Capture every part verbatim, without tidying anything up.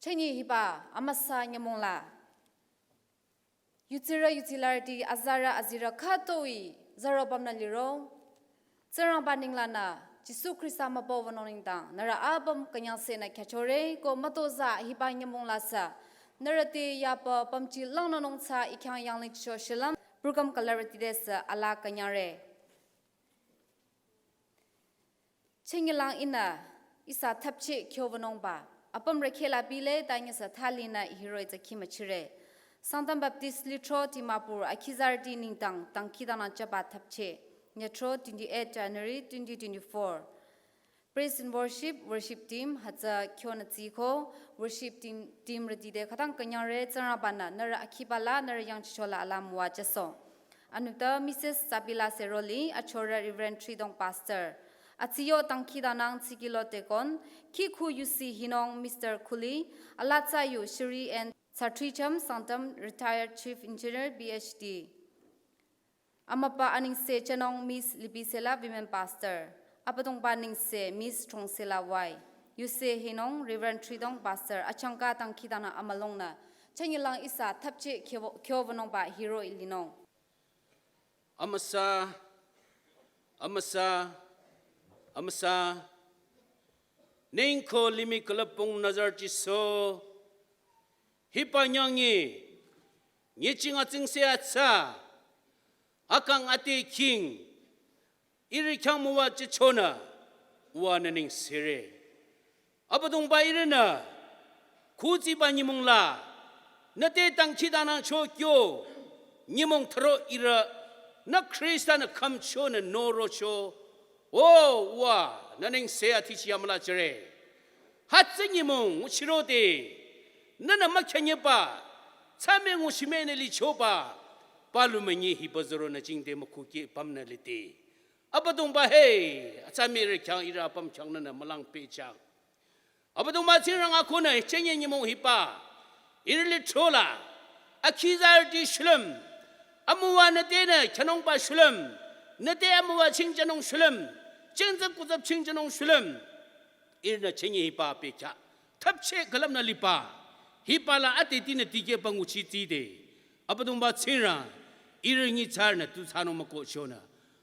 Chünye hiba amüsa nyümong la yutsirü yutsilarüti, azarü azirü khütoi zaro pümnü liro, Tsingrangba ninglangnü Jisu Khrista mübüwanung nengdang nührü apüm künyangsehnü khyüchore. Ko mütozah hiba nyümong la sü nührü te yaba pümji langnünung tsü I khyang yanglihcho shilüm program külüpti te sü alaa künyangre. Chünye lang ihnü ihsa thapcheh kyobanungba apüm rükhela bile, ta nyisü thalinü I hiroh-i tsü khimüchire. Sangtam Baptist Lithro Dimapur akhizarüti nengdang dangkhidangnang jüba thapcheh, nyüthro twenty-eight January twenty twenty-four. Praise and worship, worship team hütsü kyonü tsiko, worship team, team rüti te khütang künyangre. Tsingrangba-nü nührü akhiba la, nührü yangchicho la alaa müwajüsoh. Anüta Missus Sabila Seroli, achorü Reverend Tridong Pastor. Atsiyo dangkhidangnang tsikilo tekon, khikhu yusi hinung Mister Kuli, alatsa yu Shri N Satricham Sangtam, retired Chief Engineer, B H D. Amübü anengse jünung Miss Libisela, Women Pastor. Abüdongba nengse Miss Thongsela Y. Yuse hinung Reverend Tridong Pastor, achangka dangkhidangnang amülongnü chünye lang ihsa thapcheh kyo-, kyobanungba hiroh-i linung. Amüsa, amüsa, amüsa. Ningko limih külüpung nüzarü Jisu. Hiba nyangi, nyüching atsingse atsa, akang ate king, ihrü khyang müwajüchonü, uwa nü nengsere. Abüdongba ihrünü, khutsiba nyümong la, nü te dangkhidangnangcho kyo, nyümong thüro ihrü, nü Khrista-nü khümchonü norocho, o, uwa, nü nengse atichi amüla jüre. Hütsü nyümong nguchirode, nünü mükhyanyeba, tsame nguchimenü lichoba, palu münyi hiba zoro nü jingte mükhukeh pümnü lite. Abüdongba he, atsamerü khyang ihrü apüm khyang nünü mülang pehjüng. Abüdongba Tsingrang akhunü chünye nyümong hiba, ihrü lithro la, akhizarüti shulüm, amüwa nü tenü khyünungba shulüm, nü te amüwa chingjünung shulüm, chingtsü kutsap chingjünung shulüm, ihrünü chünye hiba pehjü, thapcheh külüpnü liba, hiba la atetinü tikehba nguchi tside. Abüdongba Tsingrang, ihrü nyitsarünü tu thsanung mükohchonü.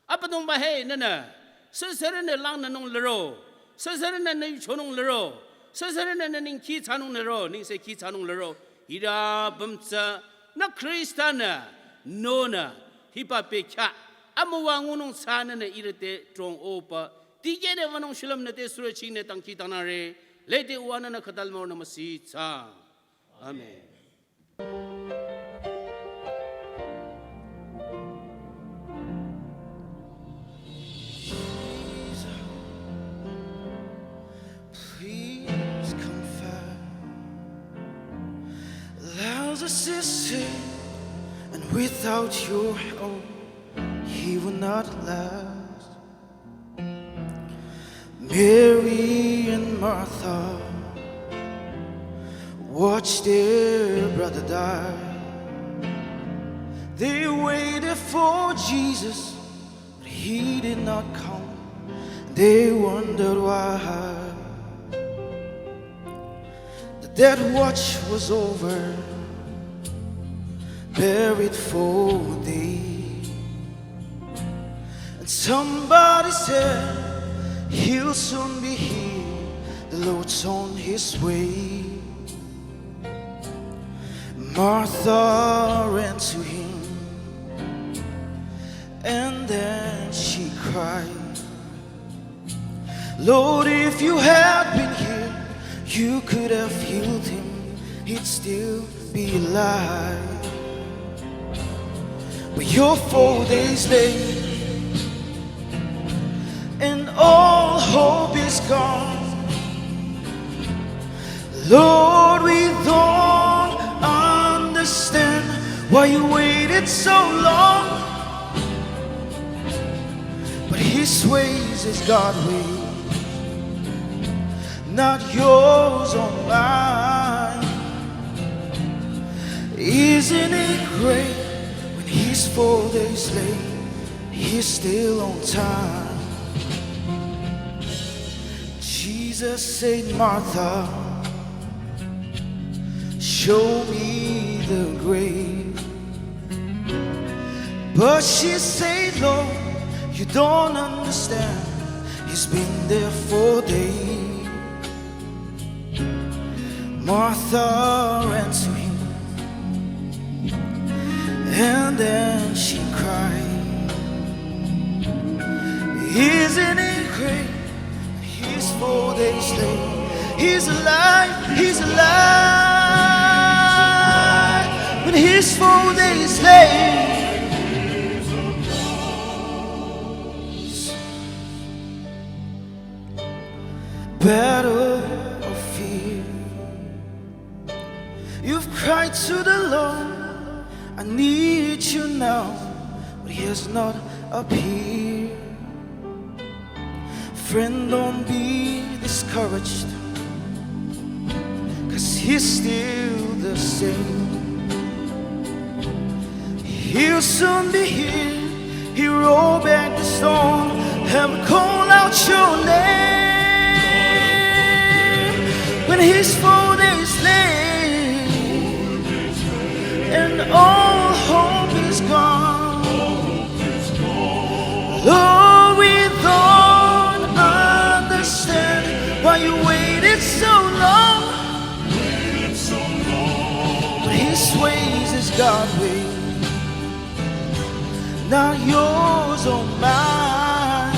Abüdongba he nünü, süsürünü langnünung liro, süsürünü nü yuchonung liro, süsürünü nü ningkhi thsanung liro, nengsekhi thsanung liro, ihrü apüm tsü, nü Khrista-nü, nonü, hiba pehjü, amüwa ngunung thsanünü ihrü te trong opa, tikehde wünung shulüm nü te sürü chingnü dangkhidangnangre, lede uwa nünü khütal mürnü müsi thsa. Amen. Please comfort. Lazarus is sick, and without your help, he will not last. Mary and Martha watched their brother die. They waited for Jesus, but he did not come. They wondered why. The death watch was over, buried for a day. And somebody said, "He'll soon be here. The Lord's on his way." Martha ran to him, and then she cried, "Lord, if you had been here, you could have healed him. He'd still be alive." But you're four days late, and all hope is gone. Lord, we don't understand why you waited so long. But his ways is God's way, not yours or mine. Isn't it great when he's four days late, he's still on time? Jesus said, "Martha, Show me the grave. But she said, Lord, you don't understand. He's been there four days. Martha ran to him, and then she cried, Isn't it great? He's four days late. He's alive. He's alive. When he's four days late. Battle of fear. You've cried to the Lord. I need you now, but he has not appeared. Friend, don't be discouraged, 'cause he's still the same. He'll soon be here. He rolled back the stone and called out your name. When he's four days late and all hope is gone. Lord, we don't understand why you waited so long. But his ways is God's way, not yours or mine.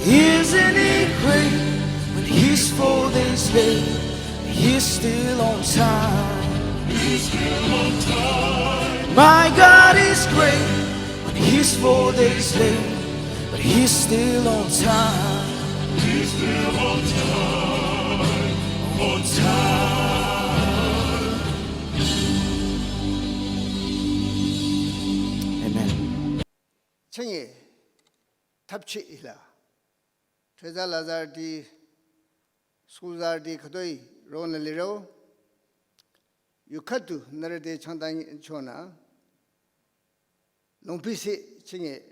Isn't he great? When he's four days late, he's still on time. He's still on time. My God is great. When he's four days late, but he's still on time. He's still on time. On time. Amen. Chenge thapchi ila. Treza lazar di, school zar di khadoi ro na liro. Yu khatu nare de changdang chona. Longpisi chenge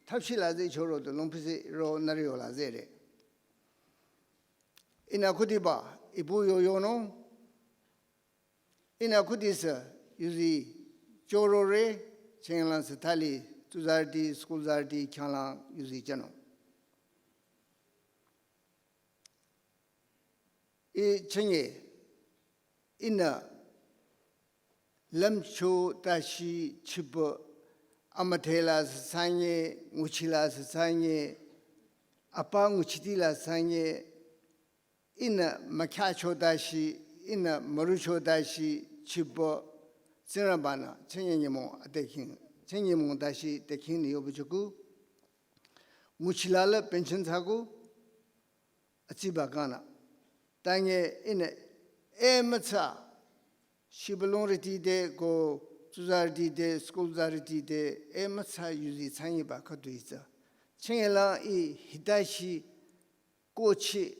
thapchi la ze choro do longpisi ro nare yo la ze re. Ina khudi ba ibu yo yo no. Ina khudi se yuzi choro re chenglang se thali tuzar di school zar di khyanglang yuzi chano. I chenge ina lamcho tashi chibo amathela sanye nguchila sanye apa nguchitila sanye ina makyacho tashi ina marucho tashi chibo Tsingrangba na chenge nyemo ateking chenge mo tashi teking ni yobuchuku nguchila le pension tsaku atsiba kana. Tange ine e matsa shibulong riti de ko tuzar di de school zar riti de e matsa yuzi tsangi ba khatu itsa. Chenge la i hitashi kochi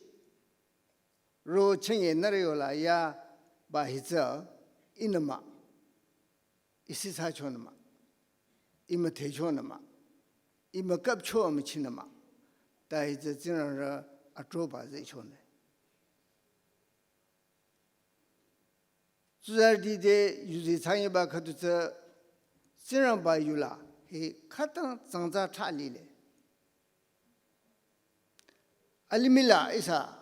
ro chenge nare yo la ya ba hitsa inama. Isi sa cho nama. Ima te cho nama. Ima kap cho ama chi nama. Ta hitsa Tsingrang ra atro ba ze cho ne. Tuzar di de yuzi tsangi ba khatu tsa Tsingrangba yula hi khatang tsangtsa tha lile. Alimila isa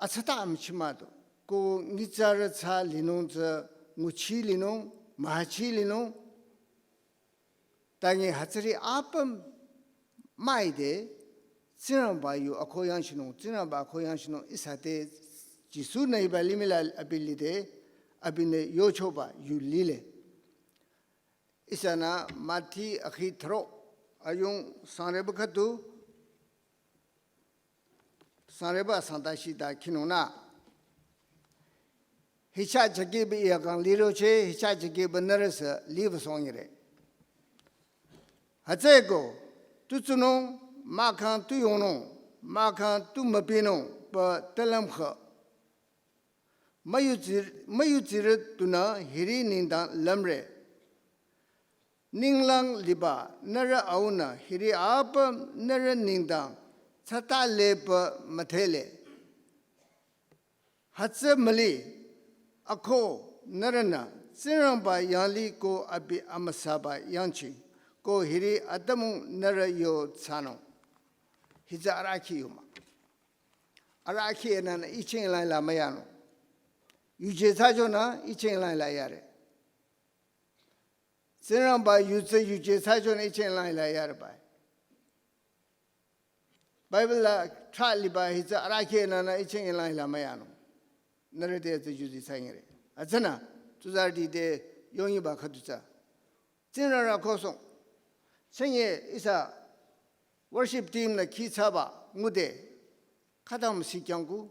atsata amchimado. Ko ngitsara tsa linung tsa nguchi linung, mahachi linung. Tangi hatsari apam maide, Tsingrangba yu akho yang shinung, Tsingrangba akho yang shinung, isa te Jisu na iba limila abili de, abine yochoba yu lile. Isana Mati akhi thro ayung sangreba khatu sangreba sangta shita khinung na. Hicha jagi be iya kang liro che, hicha jagi be narasa liba song yire. Hatseko, tu tsunung, ma kang tu yongnung, ma kang tu mapinung, pa talam kha. Mayu tsir, mayu tsir tuna hiri ningdang lamre. Ninglang liba nara auna hiri apa nara ningdang tsata lepa mathele. Hatsa mali Ako nührünü Tsingrangba yanglih ko abi amüsaba yangching ko hiri atümung nührü yo thsanung. Hitsü arahkheh yuma. Arahkheh nünü icheng lang la müyanung. Yuje thsajünü icheng lang la yare. Tsingrangba yu tsü yuje thsajünü icheng lang la yare bai. Bible la trah liba hitsü arahkheh nünü icheng lang la müyanung. Nührü te tsü yuzi thsangere. Hütsünü, tsuzarüti te yonyiba khüdu tsü. Tsingrang rü kosong. Chünye ihsa worship team nü khi thsaba ngude. Khütang müsi kyangku.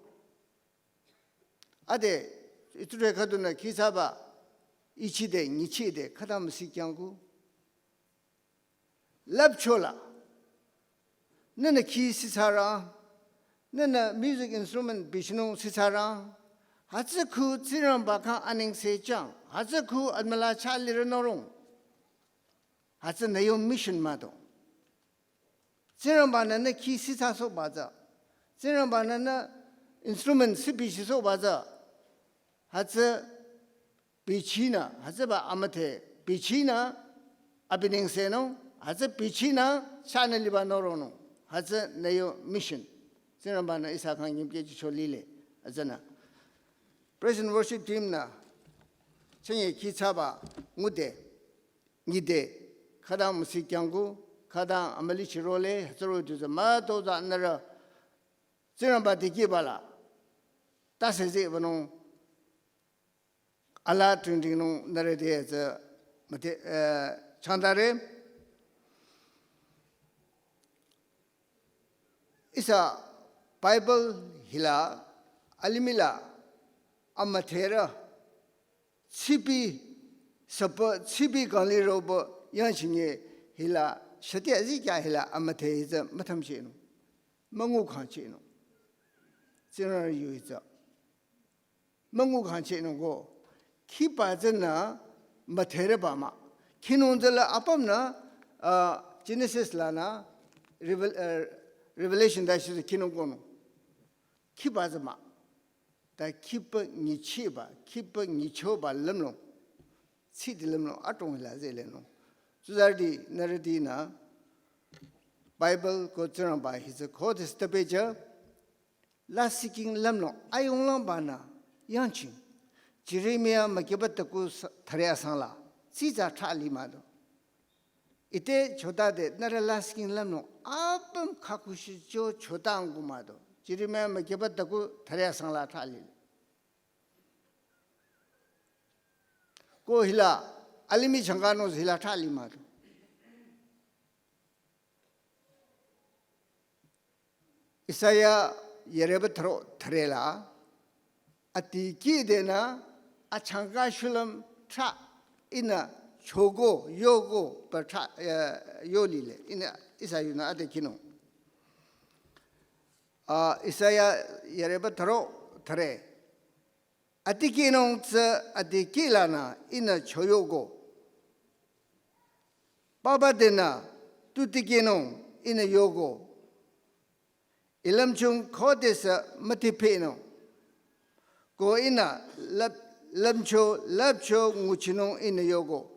Ade, itsurü khüdunü khi thsaba, ichide, nyichide, khütang müsi kyangku. Lüpchola. Nünü khi sithsarü, nünü music instrument bichinung sithsarü. Hütsü khu Tsingrangba khyang anengse chang. Hütsü khu amüla chah lire norung. Hütsü nü yo mission mah do. Tsingrangba-nü nü khi sithsasohba tsü. Tsingrangba-nü nü instrument si bichisohba tsü. Hütsü bichinü, hütsüba amüdhe bichinü abi nengsenung, hütsü bichinü chahnü liba noronung. Hütsü nü yo mission. Tsingrangba-nü ihsa khyang nyimkehchicho lile. Hütsünü. Praise and worship team nü chünye khi thsaba ngude. Nyide, khütang müsi kyangku, khütang amüli chirole, hütsüro du tsü mütozah nührü Tsingrangba dikehba la. Tase zehbanung, ala tringtringnung nührü te tsü müte, eh, changdare. Ihsa Bible hila, alimih la, amüdherü, tsipi, sapa, tsipi kangli roba, yangchinge hila, shati azikyah hila, amüdhe hitsü müthamchinung. Müngu khangchinung. Tsingrang yu hitsü. Müngu khangchinung ko. Khiba tsünü müdherüba mah. Khinung tsüla apümnü, ah, Genesis lanü, Revel-, eh, Revelation da shi khinung konung. Khiba tsü mah. Ta khiba nyichiba, khiba nyichoba lümlong. Tsidi lümlong, adrong hila zelenung. Tsuzarüti, nührütinü, Bible ko Tsingrangba hitsü ko testabeja, lasihking lümlong, ayunglang banü, yangching. Jeremiah mükiba taku sa-, thare asang la, tsitsa thali mah do. Ite chotade nührü lasihking lümlong apüm khakushicho chotang kumado. Jeremiah mükiba taku thare asang la thali. Ko hila, alimih changkanung hila thali mado. Isaiah yareba tharo thare la, ati kidenü achangka shulüm thra ihnü choko yoko pa thra, eh, yolile, ihnü Isaiah nü ade kinung. Ah, Isaiah yareba tharo thare. Ati kinung tsü ati kilanü ihnü choyoko. Papa denü tu tikinung ihnü yoko. Ilümchung khodesü mütipinung. Ko ihnü lüp-, lümcho, lüpcho nguchinung ihnü yoko.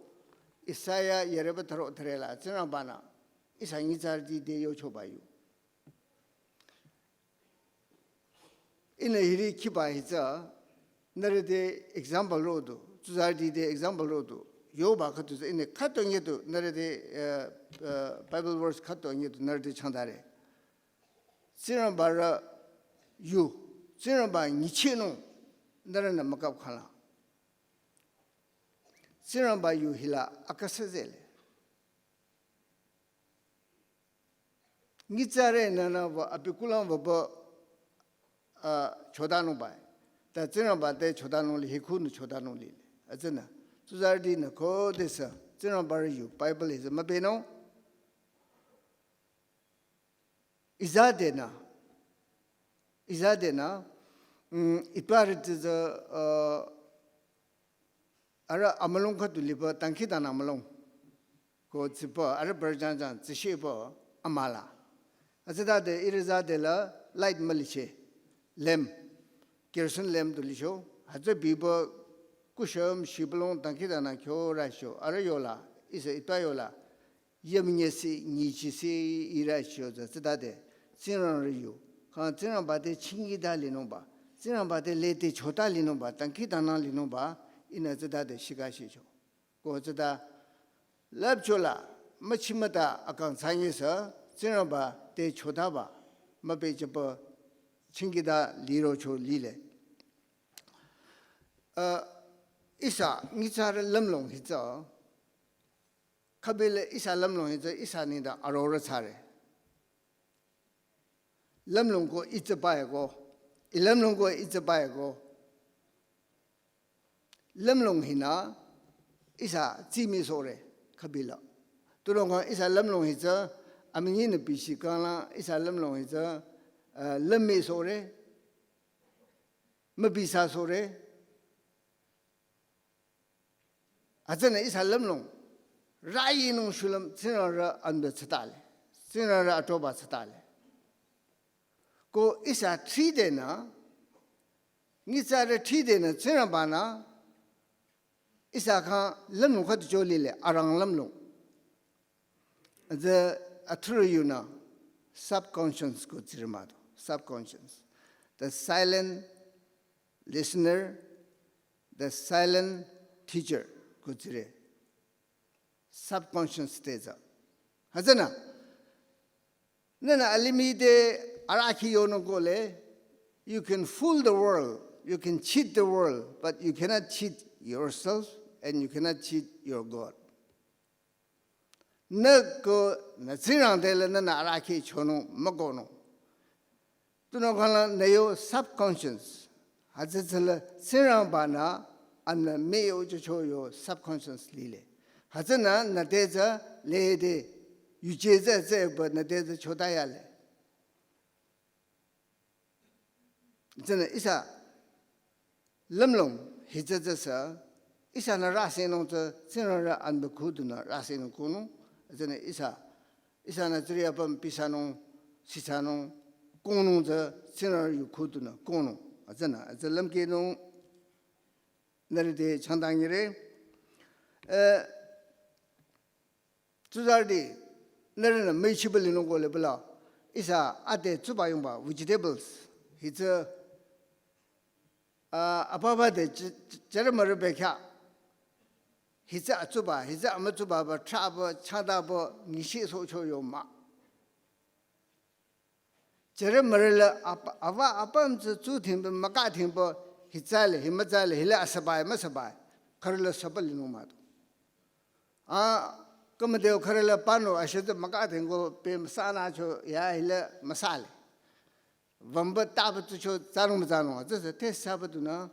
Isaiah yareba tharo thare la, Tsingrangba-nü. Ihsa nyitsarüti te yochoba yu. Ihnü hiri khiba hitsü, nührü te example rodu, tsuzarüti te example rodu, yoba khüdu tsü ihnü khüdu nyedu, nührü te, eh, eh, Bible verse khüdu nyedu, nührü te changdare. Tsingrangba rü yu, Tsingrangba nyichehnung, nührünü mükap khala. Tsingrangba yu hila akasazele. Nyitsarü nünü wü abi kulang wüba, ah, chodanung bai. Ta Tsingrangba te chodanung li, hikunü chodanung li. Atsünü. Tsuzarütinü khodesü Tsingrangba rü yu Bible hitsü mübenung. Izadenü. Izadenü. Mm, iparü tsü, ah, arüh amülung khüdu liba dangkhidangnang amülung. Ko tsiba, arüh bürü jangjang, tsishiba, amüla. Atsütade ihrü zadela light müliche. Lamp. Kerosene lamp du licho. Hütsü biba kushüm shibülung dangkhidangnang kyo rüsho, arüh yola, ihsa itba yola, yümnyesi, nyicisi irüsho tsü tsütade, Tsingrangrü yu. Kang Tsingrangba te chingkida linungba, Tsingrangba te lede chota linungba, dangkhidangnang linungba, ihnü tsütade shikashicho. Ko tsüta lüpchola, müchimüta akang tsanyisü, Tsingrangba te chotaba, müpehjüpü chingkida lirocho lile. Uh, ihsa nyitsarü lümlong hitsü, khübile ihsa lümlong hitsü, ihsa nengdang arorüh thsare. Lümlong ko itsü pae ko, i lümlong ko itsü pae ko. Lümlong hinü ihsa tsimi sore, khübila. Tunüo kang ihsa lümlong hitsü, amünyi nü bishi kangla ihsa lümlong hitsü, uh, lümmi sore, mübisa sore. Hütsünü ihsa lümlong, rüyinung shulüm Tsingrangba amde tsütale, Tsingrangba atroba tsütale. Ko ihsa thridenü, nyitsarü thridenü Tsingrangbanü, ihsa kang lümlong khüdu jolile, arang lümlong. The athuru yunü, subconscious ko tsirmado, subconscious. The silent listener, the silent teacher, kutsire. Subconscious te tsü. Hütsünü. Nünü alimih te arahkheh yonung kohle, you can fool the world, you can cheat the world, but you cannot cheat yourself and you cannot cheat your God. Nü ko nü Tsingrang te le nünü arahkheh chonung mükohnung. Tunüo kangla nü yo subconscious. Hütsü tsüla Tsingrangbanü amnü müyo chocho yo subconscious lile. Hütsünü nü te tsü lede yuje tsü tsüba nü te tsü chotayale. Tsünü ihsa lümlong hitsü tsüsü, ihsanü rüsenung tsü, Tsingrangba amde khudunü rüsenung kohnung, tsünü ihsa, ihsanü tsiri apüm pisanung, sisanung, kohnung tsü, Tsingrangba yu khudunü kohnung, tsünü, tsü lümkehnung, nührü te changdang nyire, eh, tsuzarüti, nührünü müichiba linung kohle bala. Ihsa ade tsuba yungba vegetables. Hitsü, ah, apaba de ch-, ch-, chürü mürü bekhyah. Hitsü atsuba, hitsü amütsuba ba, trahba, changdaba, nyishi sohcho yo mah. Chürü mürü le ap-, ava apüm tsü tsu thingba, mükah thingba, hitsale, himütsale, hile asübai, müsübai. Khürü le süba linung mado. Ah, kümüdeo khürü le pano, ashitü mükah thingko, pe müsana cho, ya hile müsale. Vamba taba tsucho, tsanung mütsanung, tsüsü te süba dunü,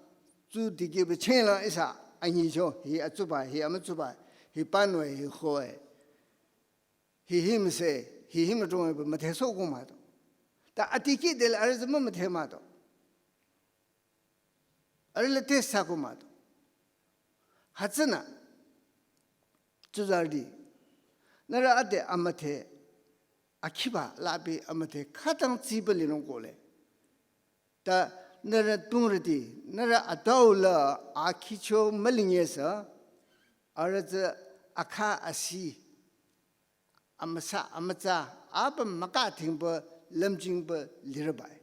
tsu dikehba chengla ihsa, anyicho, hi atsuba, hi amütsuba, hi pano, hi khoe. Hi hi müse, hi hi müdrong eba müdhesohko mado. Ta atikeh dela arüh tsü mümüdhe mado. Arüh le te süko mado. Hütsünü, tsuzarüti, nührü ade amüdhe, akhiba labi amüdhe khütang tsiba linung kohle. Ta nührü tungrüti, nührü atüu la akhicho mülingesü, arüh tsü akha asi, amüsa, amütsa, apüm mükah thingba, lümjingba lirübai.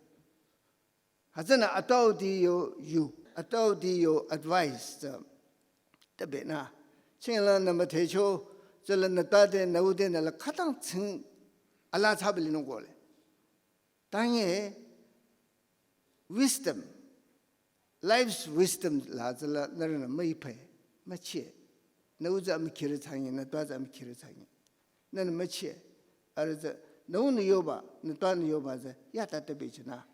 Hütsünü atüuti yo yu, atüuti yo advice tsü, tabenü, chingla nü müdhecho, tsüla nü tade, nü ude nü la khütang tsing, ala thsaba linung kohle. Tange wisdom, life's wisdom la tsüla nührünü müiphe, müchie. Nü u tsü amükhirü thsangi, nü twa tsü amükhirü thsangi. Nünü müchie. Arüh tsü, nü u nü yoba, nü twa nü yoba tsü, ya ta tabi china.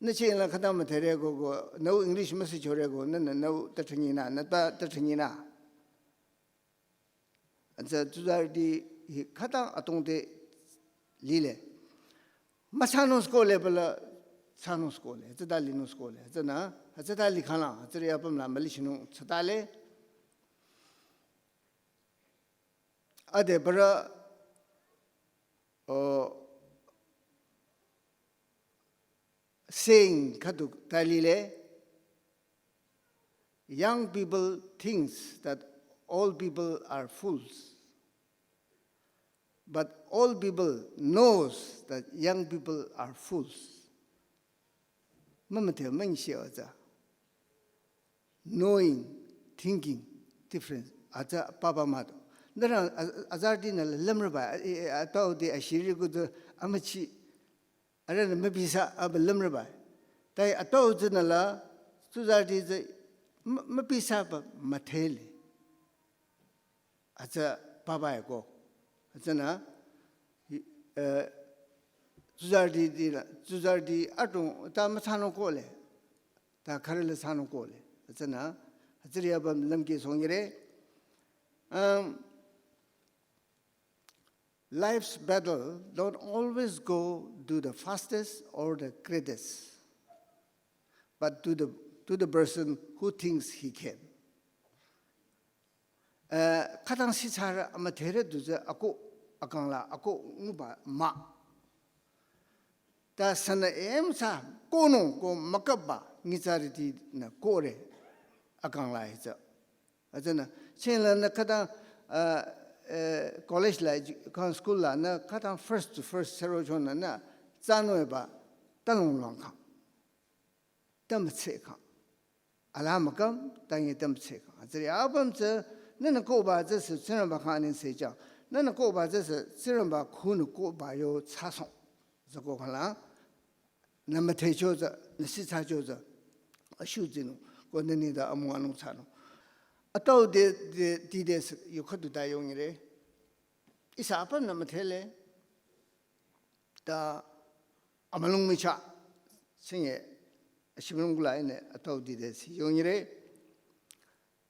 Nü chingla khütang müdhere ko ko, nü u English müsichore ko, nünü nü u ta thsangi na, nü twa ta thsangi na. Ansa tsuzarüti hi khütang atongte lile. Müsanung skohle bala sanung skohle, tsüta linung skohle. Tsünü, tsüta likhang la, tsüri apüm la mülichinung tsütale. Ade bara, o, saying khüdu ta lile. Young people thinks that old people are fools. But old people knows that young people are fools. Mümüdhe müngshi atsa. Knowing, thinking, difference. Atsa papa mado. Nara azardi na lemreba atau de ashiri kudu amachi. Arühnü mübisa aba lümreba. Tai atau tsünü la tsuzarüti tsü mü-, mübisa ba müdhele. Atsa papa eko. Atsünü, eh, tsuzarüti dila, tsuzarüti atung ta müthsanung kohle. Ta kharüla thsanung kohle. Atsünü, atsiri aba lümki songire. Um, Life's battle don't always go to the fastest or the greatest, but to the, to the person who thinks he can. Eh, khütang sitsarü amüdhere du tsü ako akangla ako nguba mah. Ta sünü emsa konung ko müküpba nyitsarütinü kore akangla hi tsü. Atsünü, chengla nü khütang, uh, uh, college la, edu-, kang school la, nü khütang first to first sero chonü, nü tsanweba, talong long kang. Tamtse kang. Ala mükam, tangi tamtse kang. Atsiri apüm tsü, nünü koba tsü sü Tsingrangba kang aning sechang. Nünü koba tsü sü Tsingrangba khunü koba yo tsasong. Zako khala, nü müdhecho tsü, nü sitsacho tsü, ashu tsünung, ko nü nida amüwanung thsanung. Atau de, de, dide sü, yu khüdu ta yongire. Ihsa apüm nü müdhele, ta amülung micha, singe, ashimülung kula ine, atau dide sü yongire.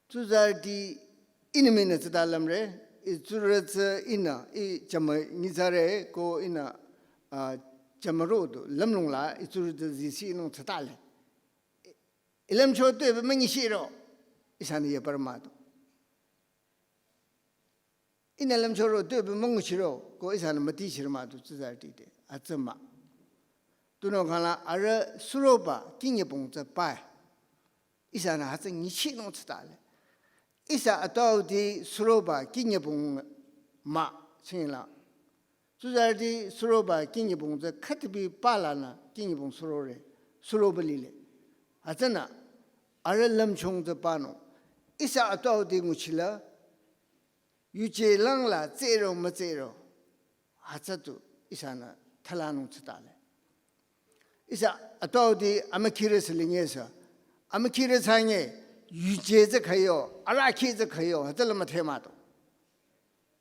Tsuzarüti ihnü minü tsüta lümre, i tsurü tsü ihnü, i chama nyitsarü ko ihnü, ah, chama rodo, lümlong la, i tsurü tsü zisi nung tsüta le. I, i lümcho tuepü müngishiro, ihsanü yeper mado. Ihnü lümchoro tuepü müngishiro, ko ihsanü mütishir mado tsuzarüti te, atsü mah. Tunüo khala arüh suroba kinyepong tsü pae. Ihsanü hütsü nyichi nung tsüta le. Ihsa atau di suroba kinyepong mah chingla. Tsuzarüti suroba kinyepong tsü khütibi palanü kinyepong surore, suroba lile. Hütsünü, arüh lümchung tsü panung. Ihsa atau di nguchila, yuje lang la tsero mütsero. Hütsü tu ihsanü thalanung tsüta le. Ihsa atau di amükhire sü linge sü. Amükhire thsange yuje tsü khayo, arahkheh tsü khayo, hütsüla müdhe mado.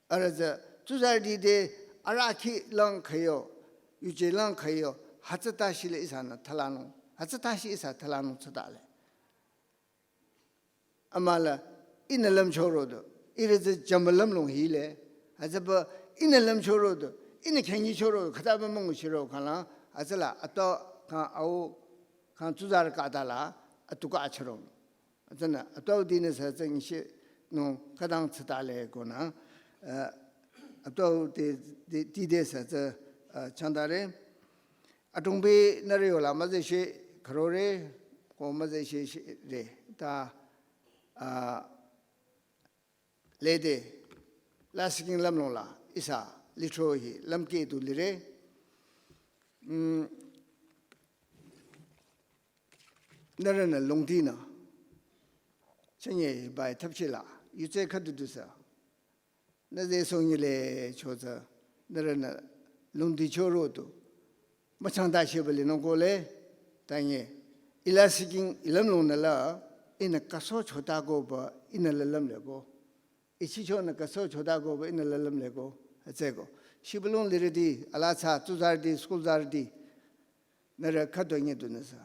Arüh tsü tsuzarüti te arahkheh lang khayo, yuje lang khayo, hütsü tashi le ihsanü thalanung, hütsü tashi ihsa thalanung tsüta le. Amüla, ihnü lümchoro do, ihrü tsü chama lümlong hile, hütsüba ihnü lümchoro do, ihnü khenyichoro do, khütaba münguchiro khala, hütsüla, ato kang au, kang tsuzarü khütala, atuka achiro. Hütsünü, atau dinü sü tsü nyishi nung khütang tsüta le konü, eh, atau di, di, dide sü tsü, eh, changdare. Atungbi nührü yola müzeshe kharore, ko müzeshe she re. Ta, ah, lede, la siking lümlong la, ihsa, litro hi, lümkeh du lire. Mm, nührünü longdinü, chünye bai thapchila, yutse khüdu du sü. Nü zesong yile cho tsü, nührünü longdi choro du. Müchangta sheba linung kohle, tange, ila siking i lümlong nü la, ihnü kaso chota koba, ihnü la lümle ko. Ichichonü kaso chota koba, ihnü la lümle ko. Hütsüko. Shibülung lirüti, ala tsü, tsuzarüti, school zarüti. Nührü khüdu nye du nü sü.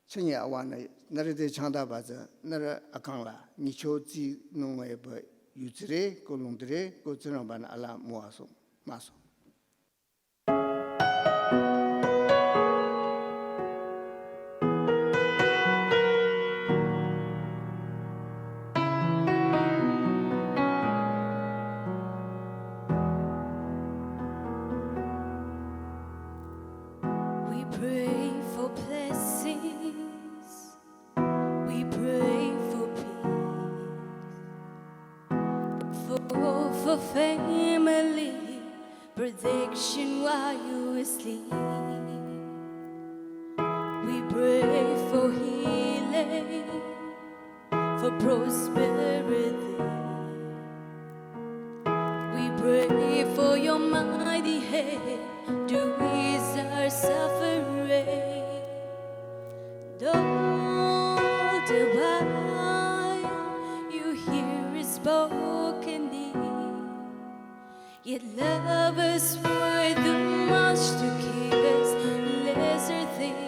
Chünye awanü, nührü te changdaba tsü, nührü akangla, nyicho tsinung eba yutsire, ko longdire, ko Tsingrangbanü ala müwasong, müsong. We pray for blessings. We pray family protection while you sleep. We pray for healing, for prosperity. We pray for your mighty hand to ease our suffering. Don't abide, you hear his spoken need. Yet love us way too much to give us lesser things.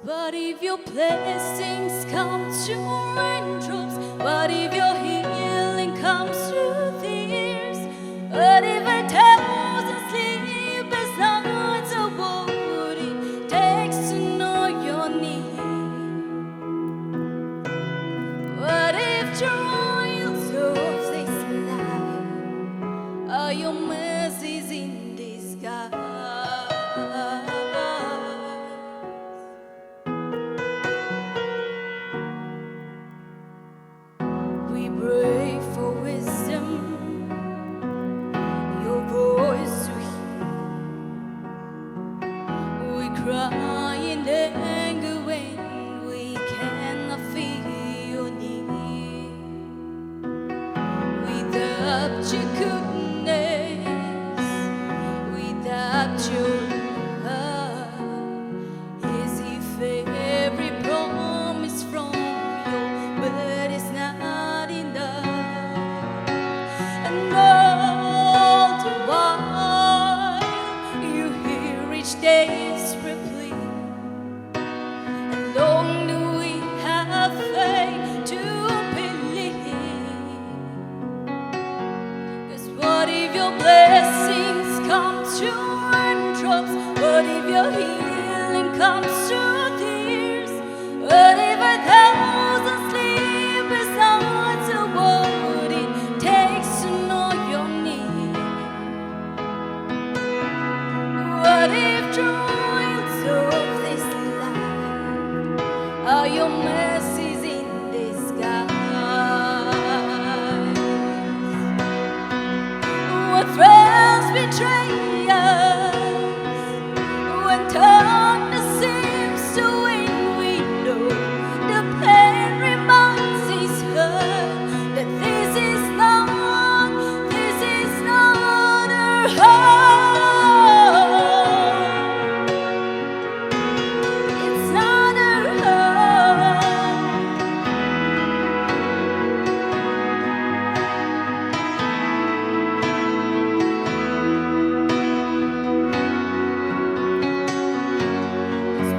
What if your blessings come to raindrops? What if your healing comes through tears? What if a thousand sleepless nights are what it takes to know your need? What if trials of this life are your mercies in disguise? We pray for wisdom, your voice to hear. We cry in anger when we cannot feel your need. Without your goodness, without your love, as if every promise from your word is not enough. And all the while, you hear each desperate plea. And long do we have faith to believe. 'Cause what if your blessings come through raindrops? What if your healing comes through tears? What if a thousand sleepless nights are what it takes to know your need? What if trials of this life are your mercies in disguise? When friends betray us, when darkness seems to win, we know the pain reminds us that this is not, this is not our home. It's not our home.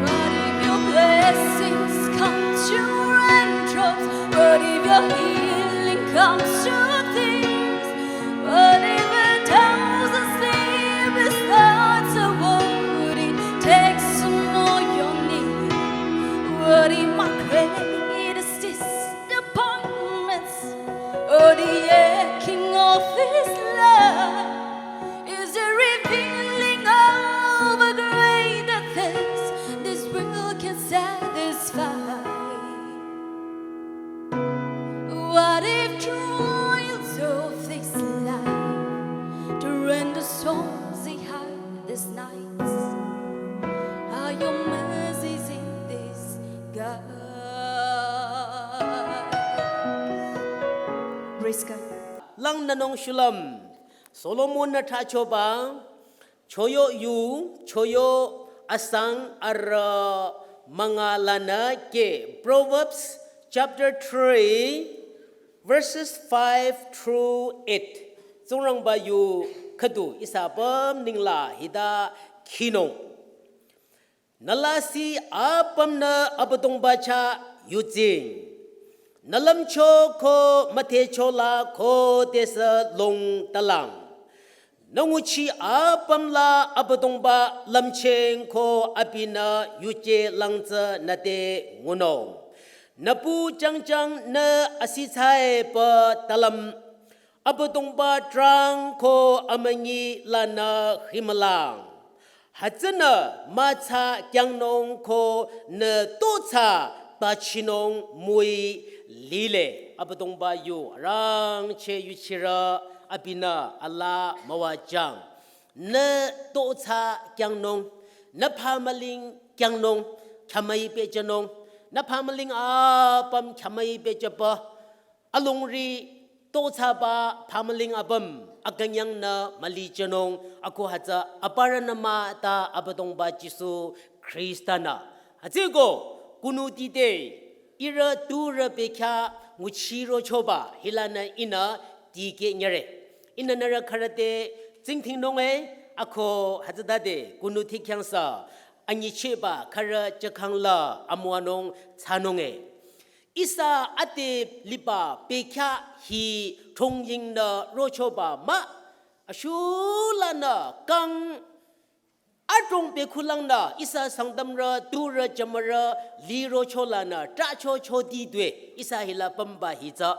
What if your blessings come through raindrops? What if your healing comes through tears? What if a thousand sleepless nights are what it takes to know your need? What if my greatest disappointments or the aching of this life is a revealing of a greater things this world can satisfy? What if trials of this life to render songs they hide these nights are your mercies in disguise? Praise God. Langnünung shulüm. Solomon-nü thsachoba, choyo yu, choyo asang arüh münga lanü ke. Proverbs chapter three, verses five through eight. Tsingrangba yu khüdu ihsa apüm nengla hita khinung. Nü lasih apümnü Abüdongba chah yutsing. Nü lümcho ko müdhecho la khodesü longtalang. Nü nguchi apüm la Abüdongba lümcheng ko abinü yuje lang tsü nüte ngunung. Nü pu jangjang nü asithsaiba talüm Abüdongba trang ko amünyi lanü himülang. Hütsünü mütsa kyangnung ko nü totsa bachinung müi Lile, Abüdongba yu arangcheh yuchirü abinü alaa müwajüng. Nü totsü kyangnung, nü phamüling kyangnung, khyamüi pehjünung, nü phamüling apüm khyamüi pehjüpü, alongri totsüba phamüling apüm akünyangnü mülijünung, ako hütsü aparünü mah ta Abüdongba Jisu Khrista-nü. Hütsüeko, kunutite, ihrü turü bekhyah nguchirochoba hilanü ihnü dikeh nyüre. Ihnü nührü khürü te tsingdhingnung e, ako hütsütade kunuti khyangsa anyichehba khürü jükhang la amüwanung thsanung e. Ihsa ade liba bekhyah hi thongyingnü rochoba mah, ashulanü kang adrong bekhulangnü ihsa Sangtamrü turü jümürü lirocholanü trahcho choti due, ihsa hila pümba hi tsü.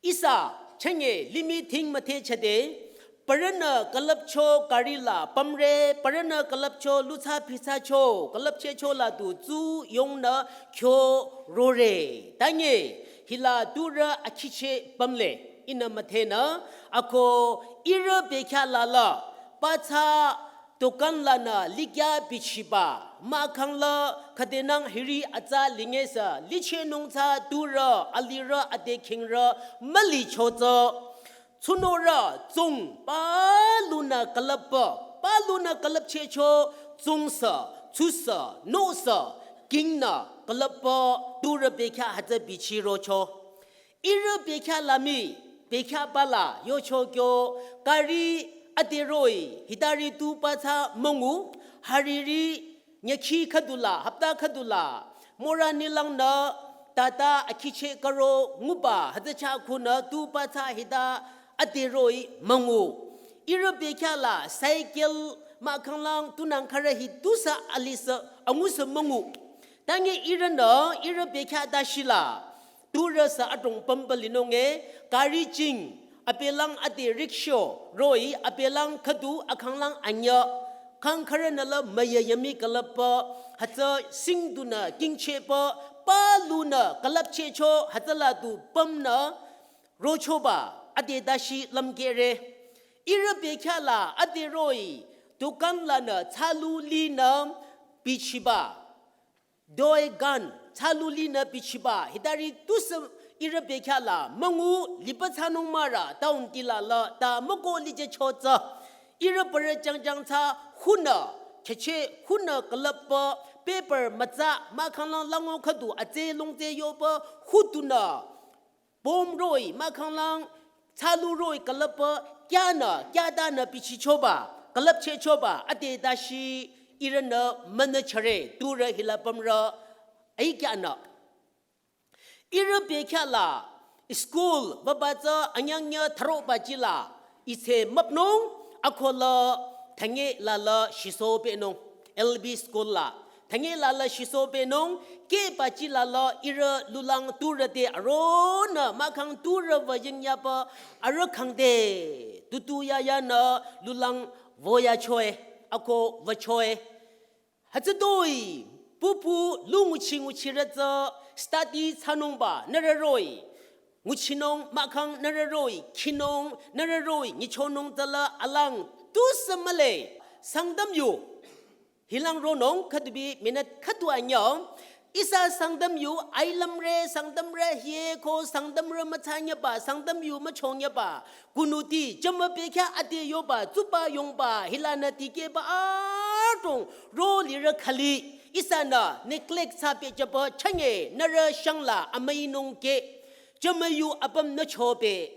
Ihsa chünye limih dhing müdhe chade, parünü külüpcho gari la pümre, parünü külüpcho luthsa phithsacho, külüpchehcho la du tsu yongnü kyo rore. Tanye, hila turü akhicheh pümle, ihnü müdhenü, ako ihrü bekhyah la la, pathsa dukan lanü likya bichiba, mahkhang la khüdenang hiri atsa lingesü, lichehnung tsü turü, alirü, ade khingrü, mülicho tsü. Tsunorü, tsung, palunü külüpba, palunü külüpchehcho, tsungsü, tsusü, nosü, kingnü külüpba, turü bekhyah hütsü bichirocho. Ihrü bekhyah la mii, bekhyahba la yocho kyo, gari ade roh-i, hitari tu pathsa müngu, hariri nyükhi khüdula, hapta khüdula, mora nilangnü, tata akhicheh karo nguba, hütsü chah khunü tu pathsa hita ade roh-i müngu. Ihrü bekhyah la, cycle mahkhanglang tunang khürü hi tusü alisü, angusü müngu. Tanye ihrünü, ihrü bekhyah dashi la, turüsü adrong pümba linung e, gari jing, abelang ade rickshaw, roh-i, abelang khüdu, akhanglang anyüh, kang khürünü la müyü yami külüpba, hütsü singdunü kingchehba, palunü külüpchehcho, hütsü la du pümnü, rochoba, ade dashi lümkehre. Ihrü bekhyah la, ade roh-i, dukan lanü, thsalu linü, bichiba. Toy gun, thsalu linü bichiba, hitari tusü ihrü bekhyah la, müngu liba thsanung mara, town tila la, ta müko lijecho tsü. Ihrü parü jangjang tsü, hunü, khehcheh, hunü külüpba, paper mütsa, mahkhanglang lango khüdu, atse longtse yoba, hudunü, bomb roh-i, mahkhanglang, thsalu roh-i külüpba, kyanü, kyatanü bichichoba, külüpchehchoba, ade dashi ihrünü münüchare, turü hila pümrü, aikyanü. Ihrü bekhyah la, school, baba tsü anyangnyü thüroba jila, ise müpnung, akola, thanye la la shiso benung, L B school la. Thanye la la shiso benung, keba jila la ihrü lulang turü te aronü, mahkhang turü wüjing yaba, arüh khangde, tutu ya yanü, lulang woyachoe, ako wüchoe. Hütsütoi, pupu, lu nguchi nguchirü tsü, study thsanungba, nührü roh-i. Nguchinung, mahkhang nührü roh-i, khinung, nührü roh-i, nyichonung tsüla alang, tusü mühle, Sangtam yu. Hilang ronung, khüdubi, minute khüdu anyüh, ihsa Sangtam yu, ailümre, Sangtamrü hie ko, Sangtamrü müthsanyüba, Sangtam yu müchonyüba, kunuti, jümü bekhyah ade yoba, tsuba yongba, hilanü dikehba adrong, ro lirü khali, ihsanü, neglect thsa pehjüba, chünye, nührü shangla, amüinung ke, jümü yu apüm nü chobe,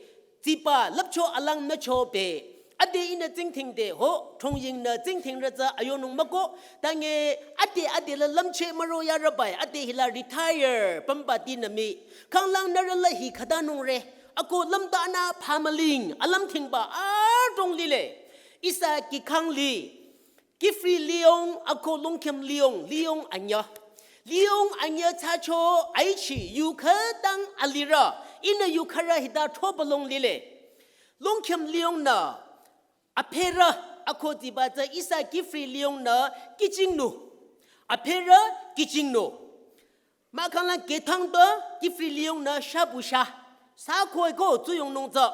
tsiba, lüpcho alang nü chobe, ade ihnü tsingdhingde ho, thongyingnü tsingdhingrü tsü ayonung müko, tanye, ade ade la lümcheh müro yarübai, ade hila retire, pümba tinü mii, khanglang nührü la hi khatanungre, ako lümtanü phamüling, alümdhingba, adrong lile, ihsa kikhang li, Kiphire liyong ako Longkhim liyong, liyong anyüh. Liyong anyüh thsacho aichi yu khütang alirü, ihnü yu khürü hita throbalong lile. Longkhim liyongnü, apherü ako tsiba tsü ihsa Kiphire liyongnü kichingnü. Apherü kichingnü. Mahkhang lang kethang tü kifri liyongnü shabu sha. Sako ko tsuyongnung tsü.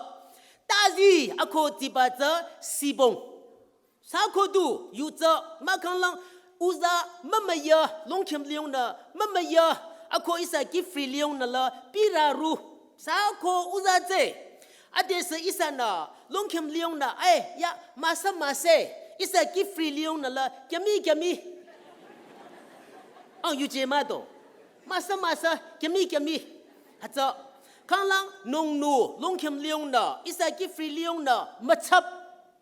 Tazi ako tsiba tsü sibong. Sako du yu tsü mahkhang lang uza mümüya longkhem liyongnü mümüya ako ihsa kifri liyongnü la piraru. Sako uza tse. Adesü ihsanü longkhem liyongnü ai ya masa mase ihsa kifri liyongnü la kyami kyami. Ang yuje mado. Masa masa kyami kyami. Hütsü. Khanglang nongnu longkhem liyongnü ihsa kifri liyongnü mütsap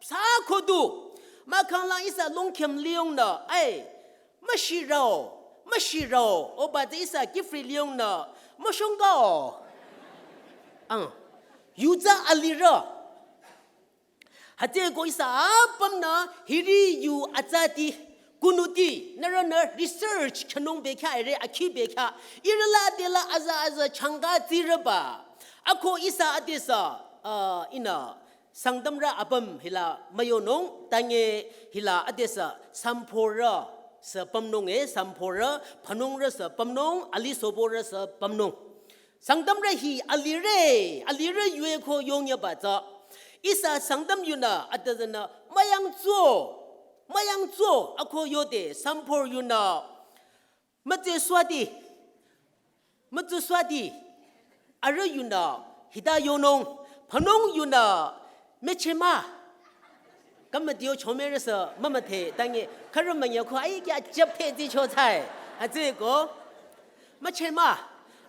sako du. Mahkhang lang ihsa longkhem liyongnü ai. Müshirao. Müshirao. Oba tsü ihsa kifri liyongnü. Müshongao. Ang. Yu tsü alirü. Hütsüko ihsa apümnü hiri yu atsati, kunuti, nührünü research khanung bekhyah ere akhi bekhyah, irüla tela aza aza changa tsirüba. Ako ihsa adesü, ah, ihnü, Sangtamrü apüm hila müyonung, tange hila adesü samphorü sü pümnung e, samphorü, phanungrü sü pümnung, alisoborü sü pümnung. Sangtamrü hi alire, alire yue ko yongyaba tsü. Ihsa Sangtam yunü atazanü müyangtso, müyangtso ako yode samphor yunü mütse swati, mütse swati, arüh yunü hita yonung, phanung yunü müchema. Kamadiyo chomerüsü mümüdhe tange khürü münyako ai kya japhe zi cho tsai. Hütsüko. Müchema.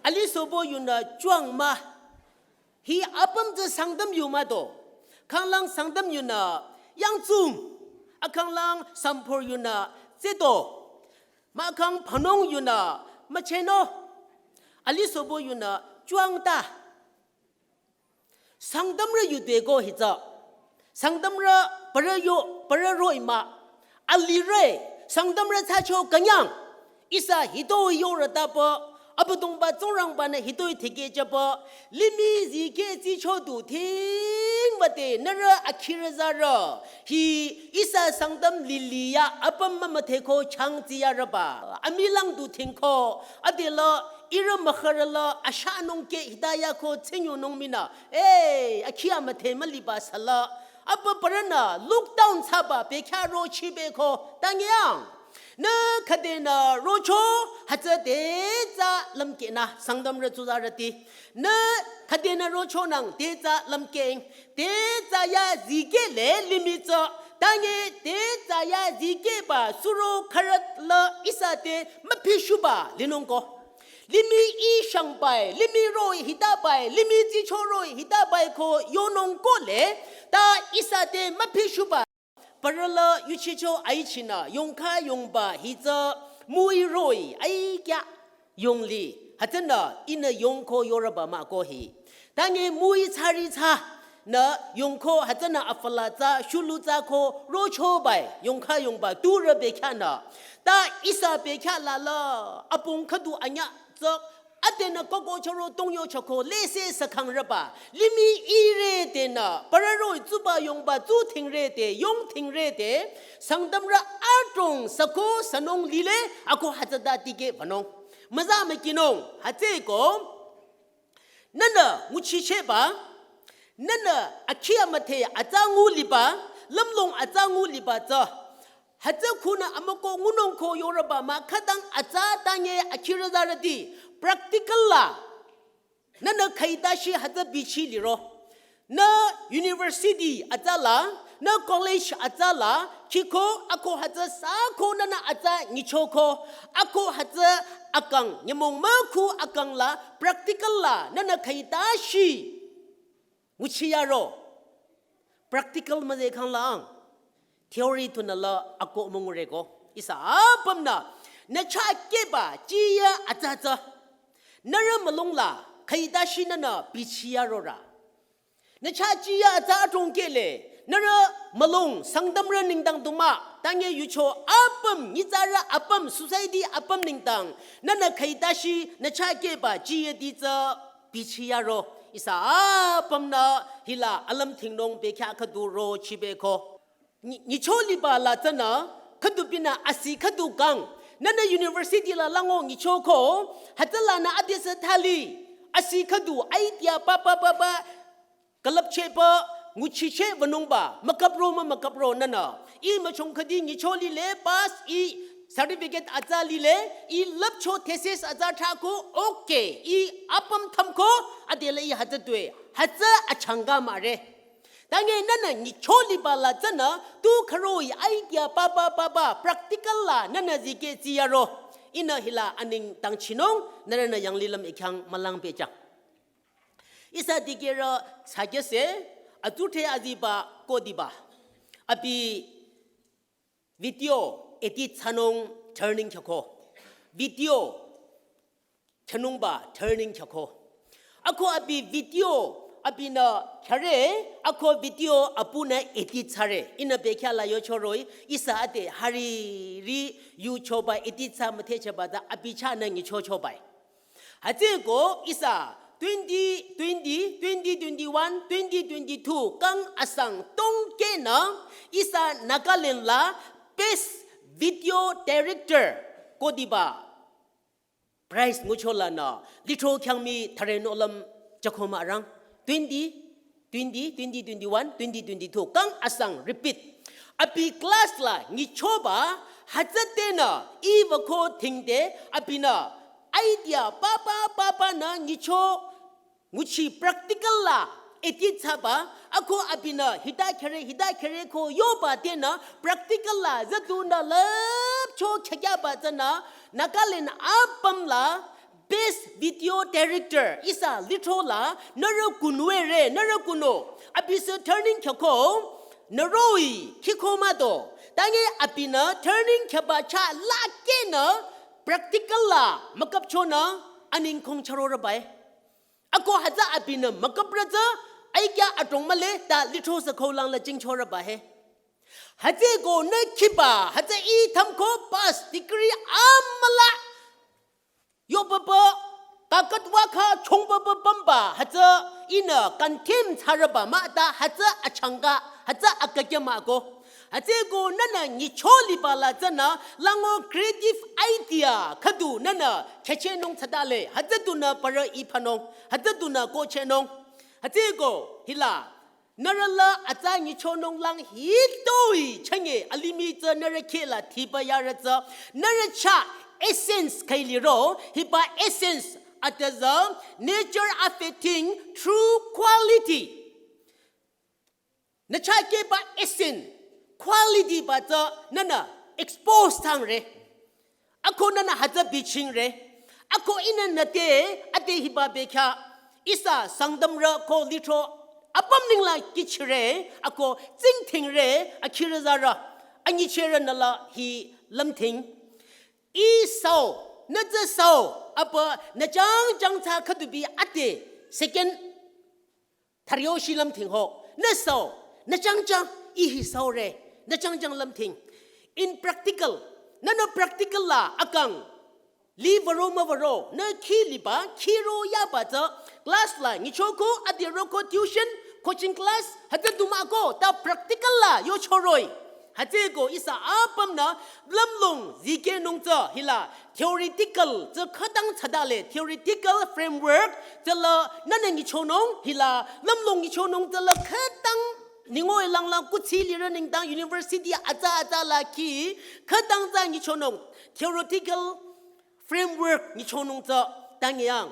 Alisobo yunü chuangma. Hi apüm tsü Sangtam yu mado. Khanglang Sangtam yunü yangtsum. Akhanglang samphor yunü tseto. Mahkhang phanung yunü mücheno. Alisobo yunü chuangta. Sangtamrü yudeko hitsü. Sangtamrü parü yo, parü roh-i mah. Alire, Sangtamrü thsacho künyang. Ihsa hitoi yorü tapü, Abüdongba Tsingrangbanü hitoi theke chapü, limih zikeh tsicho du thing bate nührü akhirü zarü. Hi ihsa Sangtam lili ya apüm mümüdheko chang tsiyarüba. Amilang du thingko, adela ihrü mükhürüla ashanung ke hita yako tsenyonung minü. Ei, akhi amüdhe müliba sala. Apa parünü lockdown thsaba bekhyah rochibeko tangyang. Nü khadenü rocho hütsü te tsü lümkehnü Sangtamrü tsuzarüti. Nü khadenü rochonang te tsü lümkehng. Te tsü ya zikehle limih tsü. Tange te tsü ya zikehba suro khürüla ihsa te müphishuba linungko. Limih i shangbai, limih roh-i hitabai, limih tsicho roh-i hitabai ko yonung kohle, ta ihsa te müphishuba. Parüla yuchicho aichinü, yongkha yongba hitsü, mui roh-i, aikya, yongli, hütsünü, ihnü yongko yorüba mah ko hi. Tange mui tsari tsü, nü yongko hütsünü afala tsü, shulu tsü ko, rochobai, yongkha yongba, turü bekhyah nü. Ta ihsa bekhyah lala, apung khüdu anyüh tsü, adenü koko choro tongyo choko, lese sakhangrüba. Limih ire tenü, parü roh-i tsuba yongba, tsu thingre te, yong thingre te, Sangtamrü adrong sako sanung lile, ako hütsüta tikeh wünung. Müza mükinung, hütsüko, nünü nguchichehba, nünü akhi amüdhe atsa ngu liba, lümlong atsa ngu liba tsü. Hütsü khunü amüko ngunung ko yorüba mah khütang atsa tange akhirü zarüti, practical la. Nünü khaitashi hütsü bichi liro. Nü university atsa la, nü college atsa la, khiko ako hütsü sako nünü atsa nyichoko, ako hütsü akang, nyümong mükhu akang la, practical la, nünü khaitashi nguchiyaro. Practical müze khanglang. Theory tunü la ako müngureko. Ihsa apümnü, nü chah keba chiya atsa tsü. Nührü mülung la, khaitashi nünü bichiyarorü. Nü chah chiya atsa adrong kehle, nührü mülung Sangtamrü nengdang du mah, tange yucho apüm, nyitsarü apüm, society apüm nengdang, nünü khaitashi, nü chah keba chiyati tsü bichiyaro. Ihsa apümnü hila alüm thingnung bekhyah khüdu rochibeko. Nyi-, nyicho liba la tsünü, khüdu binü asi khüdu kang, Nünü university la lango nyichoko, hütsülanü adesü thali, asi khüdu idea papa papa, külüpchehba, nguchicheh wünungba, mükapro mah mükapro nünü. Ih müchong khüdi nyicho lile, pass, ih certificate atsa lile, ih lüpcho thesis atsa thsako, okay, ih apüm thümko, adela ih hütsü tue, hütsü achangka mahre. Tange nünü nyicho liba la tsünü, tu khüroh-i idea papa papa, practical la nünü zikeh tsiyaro. Ihnü hila aneng tangchinung, nührünü yanglilüm ikhyang mülang pehjang. Ihsa dikehrü sakese, atsudhre aziba kodiba. Abi video edit thsanung turning khyako. Video thsanungba turning khyako. Ako abi video abinü khyare, ako video apunü edit thsare. Ihnü bekhyah la yocho roh-i, ihsa ade hariri yuchoba edit thsa müthehchehba tsü abi chahnü nyichochoba-i. Hütsüeko ihsa twenty twenty, twenty twenty-one, twenty twenty-two kang asang tongkehnü ihsa Nagaland la Best Video Director kodiba prize ngucholanü lithro khyang mii thüre nohlüm jakho mah arang. Twenty twenty, twenty twenty-one, twenty twenty-two kang asang repeat. Abi class la nyichoba hütsütenü ih wüko thingde abinü idea papa papa nü nyicho nguchi practical la edit thsaba, ako abinü hita khyare, hita khyare ko yoba tenü practical la züdunü lüpcho khyakhyaba tsünü Nagaland apüm la Best Video Director ihsa lithro la nührü kunwüre, nührü kuno. Abisü turning khyako, nüroh-i khiko mah do. Tange abinü turning khyaba chah lakehnü practical la mükapchonü aneng khong charorüba-i. Ako hütsü abinü mükaprü tsü, aikya adrong mühle ta lithro sü kholang la jingchorüba he. Hütsüeko nü khiba, hütsü ih thümko pass degree amüla. Yo papa, kakat waka chong papa pamba, hütsü ihnü kantim thsarüba mah ta hütsü achangka, hütsü akakya mah ko. Hütsüeko nünü nyicho liba la tsünü, lango creative idea khüdu nünü khyüchehnung thsadale, hütsüdunü parü ih phanung, hütsüdunü kohchehnung. Hütsüeko hila, nührü la atsa nyichonung lang hitoi chünye alimih tsü nührü kheh la thiba yarü tsü, nührü chah essence khüi liro, hiba essence atüzü nature of a thing through quality. Nü chah kehba essence, quality ba tsü nünü expose thsangre. Ako nünü hütsü bichingre. Ako ihnü nüte ade hiba bekhyah ihsa Sangtamrü ko lithro apüm nengla kihchire. Ako tsingdhingre, akhirü zarü, anyichehrü nü la hi lümdhing. Ih sao, nü tsü sao, apa nü jangjang thsa khüdubi ade second thariyoshi lümdhing ho. Nü sao, nü jangjang, ih hi saore, nü jangjang lümdhing. In practical, nünü practical la akang, li würo müwüro, nü khi liba, khiro yaba tsü, class la nyichoko, adiroko tuition, coaching class, hütsüdu mah ko, ta practical la yochoroh-i. Hütsüeko ihsa apümnü lümlong zikehnung tsü hila theoretical tsü khütang thsadale, theoretical framework tsüla nünü nyichonung hila lümlong nyichonung tsüla khütang ningo-i langlang kuthsi lirü nengdang university atsa atsa la khi khütang tsü nyichonung theoretical framework nyichonung tsü tangyang.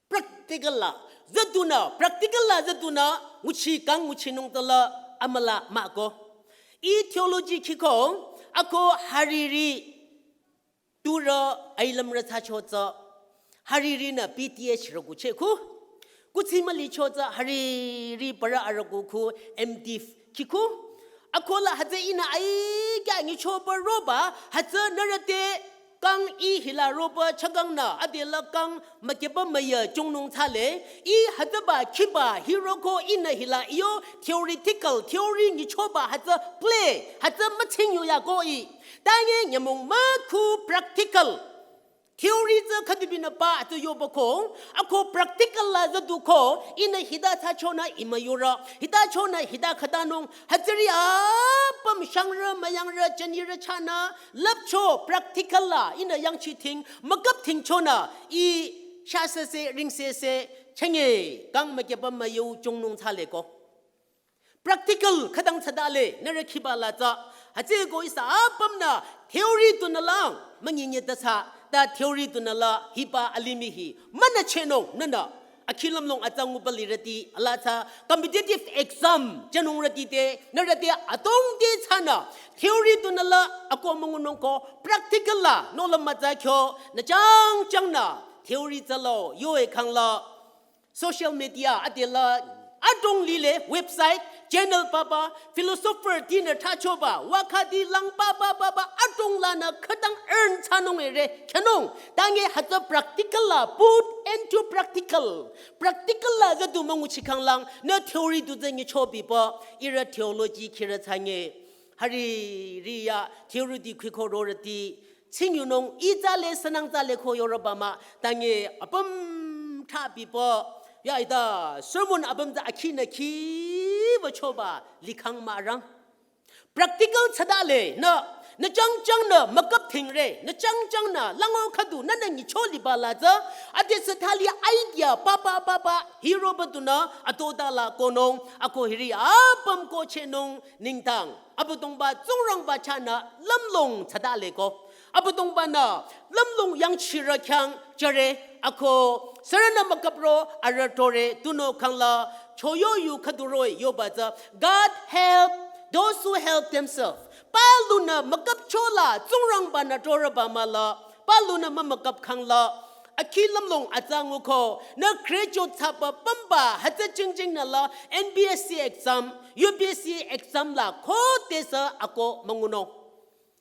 Practical la, züdunü, practical la züdunü, nguchi kang nguchinung tsüla amüla mah ko. Ih theology khiko, ako hariri, turü ailümrü thsacho tsü, haririnü P T H rükucheh ku, kuthsi mülicho tsü hariri parü arüku khu M.Div khiko, akola hütsü ihnü aikya nyichoba roba, hütsü nührü te kang ih hila roba chakangnü, adela kang mükeba müya chungnung thsale, ih hütsüba khiba hiroko ihnü hila iyo theoretical, theory nyichoba hütsü play, hütsü mütsing yoya ko ih. Tange nyümong mükhu practical. Theory tsü khüdubinü pa tsü yoba ko, ako practical la züdu ko, ihnü hita thsachonü imüyurü, hita chonü hita khütanung, hütsüri apüm shangrü, müyangrü, jünirü chahnü, lüpcho practical la, ihnü yangchiting, müküpting chonü, ih shasese, ringsese, chenge, kang mükyeba müyau chongnung thsale ko. Practical khütang thsadale, nührü khiba la tsü. Hütsüeko ihsa apümnü theory tunü lang, münginye ta thsa, ta theory tunü la, hiba alimih hi, münü chehnung, nünü. Akhi lümlong atsa nguba lirüti, ala tsü, competitive exam, jünungrüti te, nührü te, atongte thsanü, theory tunü la, ako müngunung ko, practical la, nohlüm mütsa kyo, nü chang changnü, theory tsü lo, yo e khang la, social media adela adrong lile website, channel papa, philosopher tinü thsachoba, wakhati lang papa papa adrong lanü khütang earn thsanung ere, khyünung, tange hütsü practical la, put into practical. Practical la züdu münguchikhang lang, nü theory du zü nyichobiba, ihrü theology khirü thsange, hari, ri ya, theory di khiko rorüti, Tsingyunung ih tsale sünang tsale ko yorüba mah, tange apüm thsabiba, ya ita sermon apüm tsü akhinü khiba choba likhang mürang. Practical thsadale, nü, nü chang changnü müküptingre, nü chang changnü lango khüdu nünü nyicho liba la tsü, adesü thali idea, papa, papa, hiroba dunü, atoda la konung, ako hiri apüm ko chehnung, ningtang. Abüdongba Tsingrangba chahnü lümlong thsadale ko. Abüdongbanü lümlong yangchirü khyang jüre ako sürünü müküpro arüh tore tunüo khang la choyo yu khüdu roh-i yoba tsü God help those who help themselves. Palunü müküpcho la Tsingrangbanü torüba mah la palunü mümüküp khang la akhi lümlong atsa nguko, nü graduate thsaba pümba, hütsü jingjingnü la N P S C exam, U P S C exam la khodesü ako müngunung.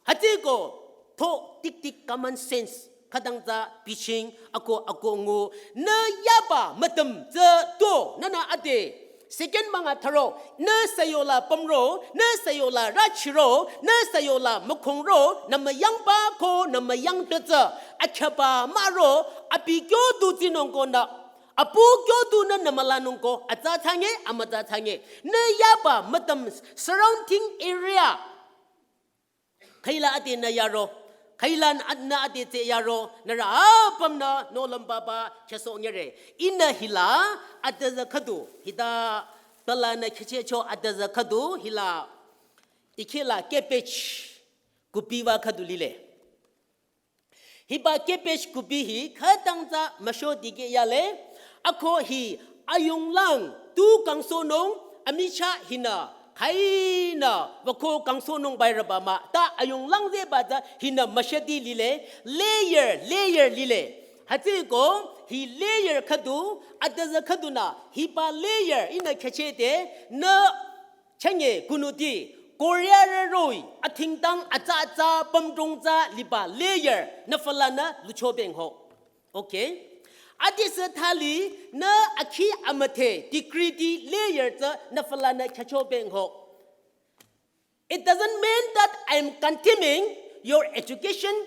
Hütsüeko, tho tik tik common sense, khütang tsü biching, ako ako ngu, nü yaba mütüm tsü to, nünü ade, second münga tharo, nü sayola pümro, nü sayola rachiro, nü sayola mükhongro, nü müyangba ko, nü müyangde tsü, akhyaba maro, abi kyo du tsinung ko nü, apu kyo du nü nü mülanung ko, atsa thsange, amütsa thsange, nü yaba mütüm surrounding area, khüila ade nü yaro, khüila nü ade tse yaro, nührü apümnü nohlüm papa khyaso nyere. Ihnü hila, adüzü khüdu, hita talanü khyüchehcho adüzü khüdu, hila, ikhila cabbage, kupiwa khüdu lile. Hiba cabbage kupi hi khütang tsü müsho dikeh yale, ako hi ayunglang tu kangsohnung, amichah hinü, khüinü, wüko kangsohnung bairüba mah, ta ayunglang zeba tsü hinü müshadi lile, layer, layer lile. Hütsüeko, hi layer khüdu, adüzü khüdunü, hiba layer, ihnü khyüchehde, nü chenge kunuti, Korea rü roh-i, athingtang atsa atsa pümdrong tsü liba layer, nü fülanü luchobeng ho. Okay. Adesü thali, nü akhi amüdhe, degree ti layer tsü nü fülanü khyüchobeng ho. It doesn't mean that I am condemning your education.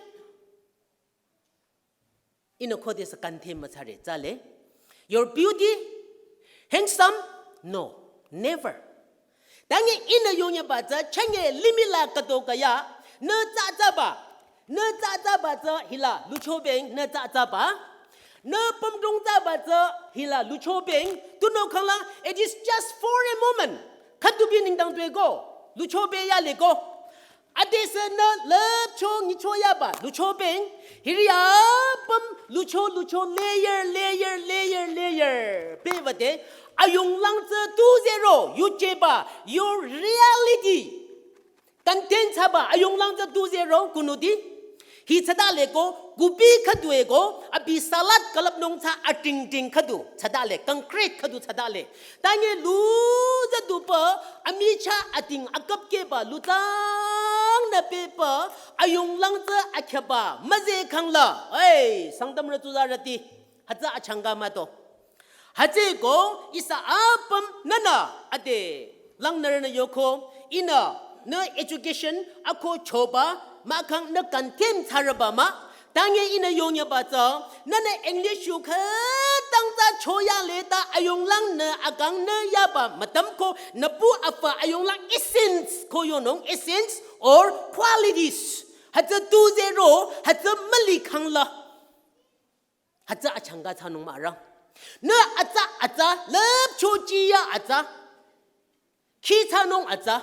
Ihnü khodesü condemn müthsare, tsale. Your beauty, handsome, no, never. Tange ihnü yongyaba tsü, chenge limih la khüto khaya, nü tsü tsüba, nü tsü tsüba tsü hila luchobeng, nü tsü tsüba, nü pümdrong tsüba tsü hila luchobeng, tunüo khanglang, it is just for a moment. Khüdubi nengdang tueko, luchobe yale ko. Adesü nü lüpcho nyicho yaba, luchobeng, hiri apüm, lucho, lucho, layer, layer, layer, layer. Bewüde, ayunglang tsü tu zero, yujeba, your reality. Content thsaba, ayunglang tsü tu zero, kunuti. Hi thsadale ko, kupi khüdu eko, abi salad külüpnung tsü atingting khüdu, thsadale, concrete khüdu thsadale. Tange lu züdupa, amichah ating akap keba, lutang nü pepa, ayunglang tsü akhyaba, müze khangla. Hey, Sangtamrü tsuzarüti, hütsü achangka mah to. Hütsüeko, ihsa apüm nünü, ade, langnürünü yoko, ihnü, nü education, ako choba, mahkhang nü condemn thsareba mah, Tange ihnü yongyaba tsü, nünü English yu khütang tsü choya leta ayonglang nü akang nü yaba mütüm ko nü pu afü ayonglang essence ko yonung, essence or qualities. Hütsü tu zero, hütsü müli khangla. Hütsü achangka thsanung mah arang. Nü atsa atsa, lüpcho chiya atsa. Khi thsanung atsa,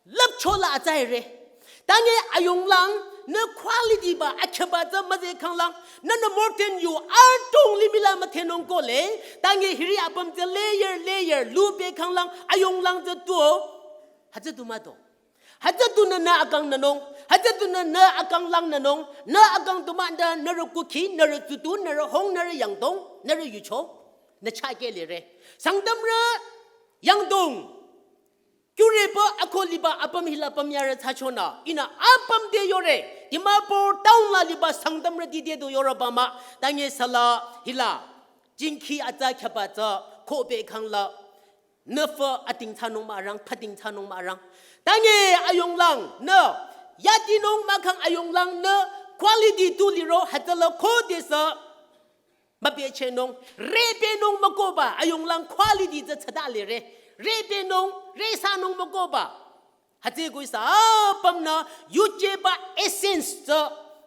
lüpchola atsa ere. Tange ayonglang, nü quality ba, akheba tsü müze khanglang, nünü Morton yu, atong limih la müthenung ko le, tange hiri apüm tsü layer, layer, lu be khanglang, ayonglang tsü tuo, hütsü du mah do. Hütsü du nü nü akang nünung, hütsü du nü nü akang lang nünung, nü akang du mah nda, nürü kukhi, nürü tsutu, nürü hong, nürü yangdong, nürü yucho, nü chah ke lere. Sangtamrü yangdong, Kyureba akho liba apüm hila pümyarü thsachonü, ihnü apüm te yore, Dimapur town la liba Sangtamrüti te du yoreba mah, tange sala hila, jingkhi atsa khaba tsü, khobe khangla, nüfü ating thsanung mah arang, phating thsanung mah arang. Tange ayonglang, nü, yatinung mahkhang ayonglang nü, quality tu liro, hütsüla khodesü, mübechehnung, repehnung mükohba, ayonglang quality tsü thsada lere. Repehnung, resanung mükohba. Hütsü kuisa apümnü yujeba essence tsü,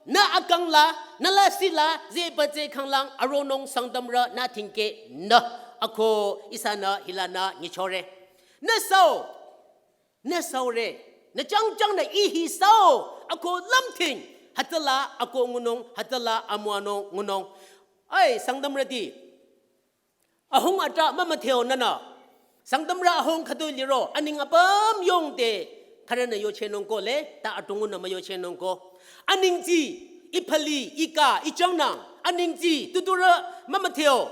nü akangla, nü lasihla, zeba tsü khanglang, aronung Sangtamrü nü thingke nü, akho ihsanü hilanü nyichore. Nü sao, nü saore, nü changchang nü ihi sao, akho lümthing, hütsüla akho ngunung, hütsüla amüwanung ngunung. Ai, Sangtamrüti, ahung atra mümütheo nünü. Sangtamrü ahung khütoi liro, aning apüm yongde, khürünü yochehnung ko le, ta atungunü müyochehnung ko. Aning tsü, iphali, ika, ichangnang, aning tsü, tuturü mümütheo.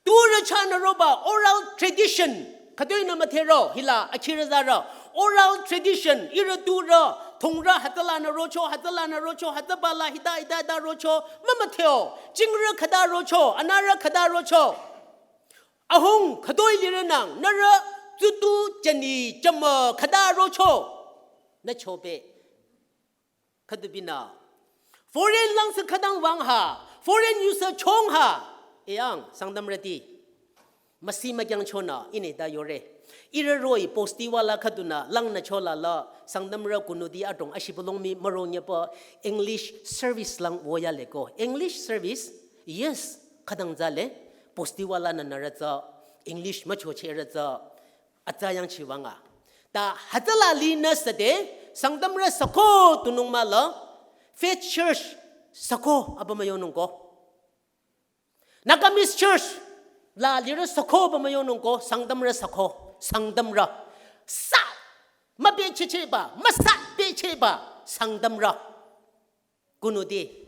Turü chahnü roba oral tradition, khütoi nü müthero, hila akhirü zarü. Oral tradition, ihrü turü, thongrü hütsülanü rocho, hütsülanü rocho, hütsübala hita hita hita rocho, mümütheo, jingrü khüta rocho, anarü khüta rocho. Ahung, khütoi lirünang, nürü tsutu jani jama khüta rocho, nü chobe. Khüdu binü. Foreign lang sü khütang wang ha. Foreign yu sü chong ha. Eyang, Sangtamrüti. Müsi mükyang chonü, ihnü ta yore. Ihrü roh-i postiwala khüdunü, langnü chola la, Sangtamrü kunuti adrong ashibülung mii müro nyepü English service lang woya leko. English service? Yes, khütang tsü le. Postiwala nü nürü tsü, English müchochehrü tsü, atsa yangchi wanga. Ta hütsüla linü süde, Sangtamrü sako tunung mah la, Faith Church sako apüm müyonung ko. Nagamese Church la lirü sako apüm müyonung ko, Sangtamrü sako, Sangtamrü. Sa, mübechehchehba, müsabechehba, Sangtamrü. Kunuti.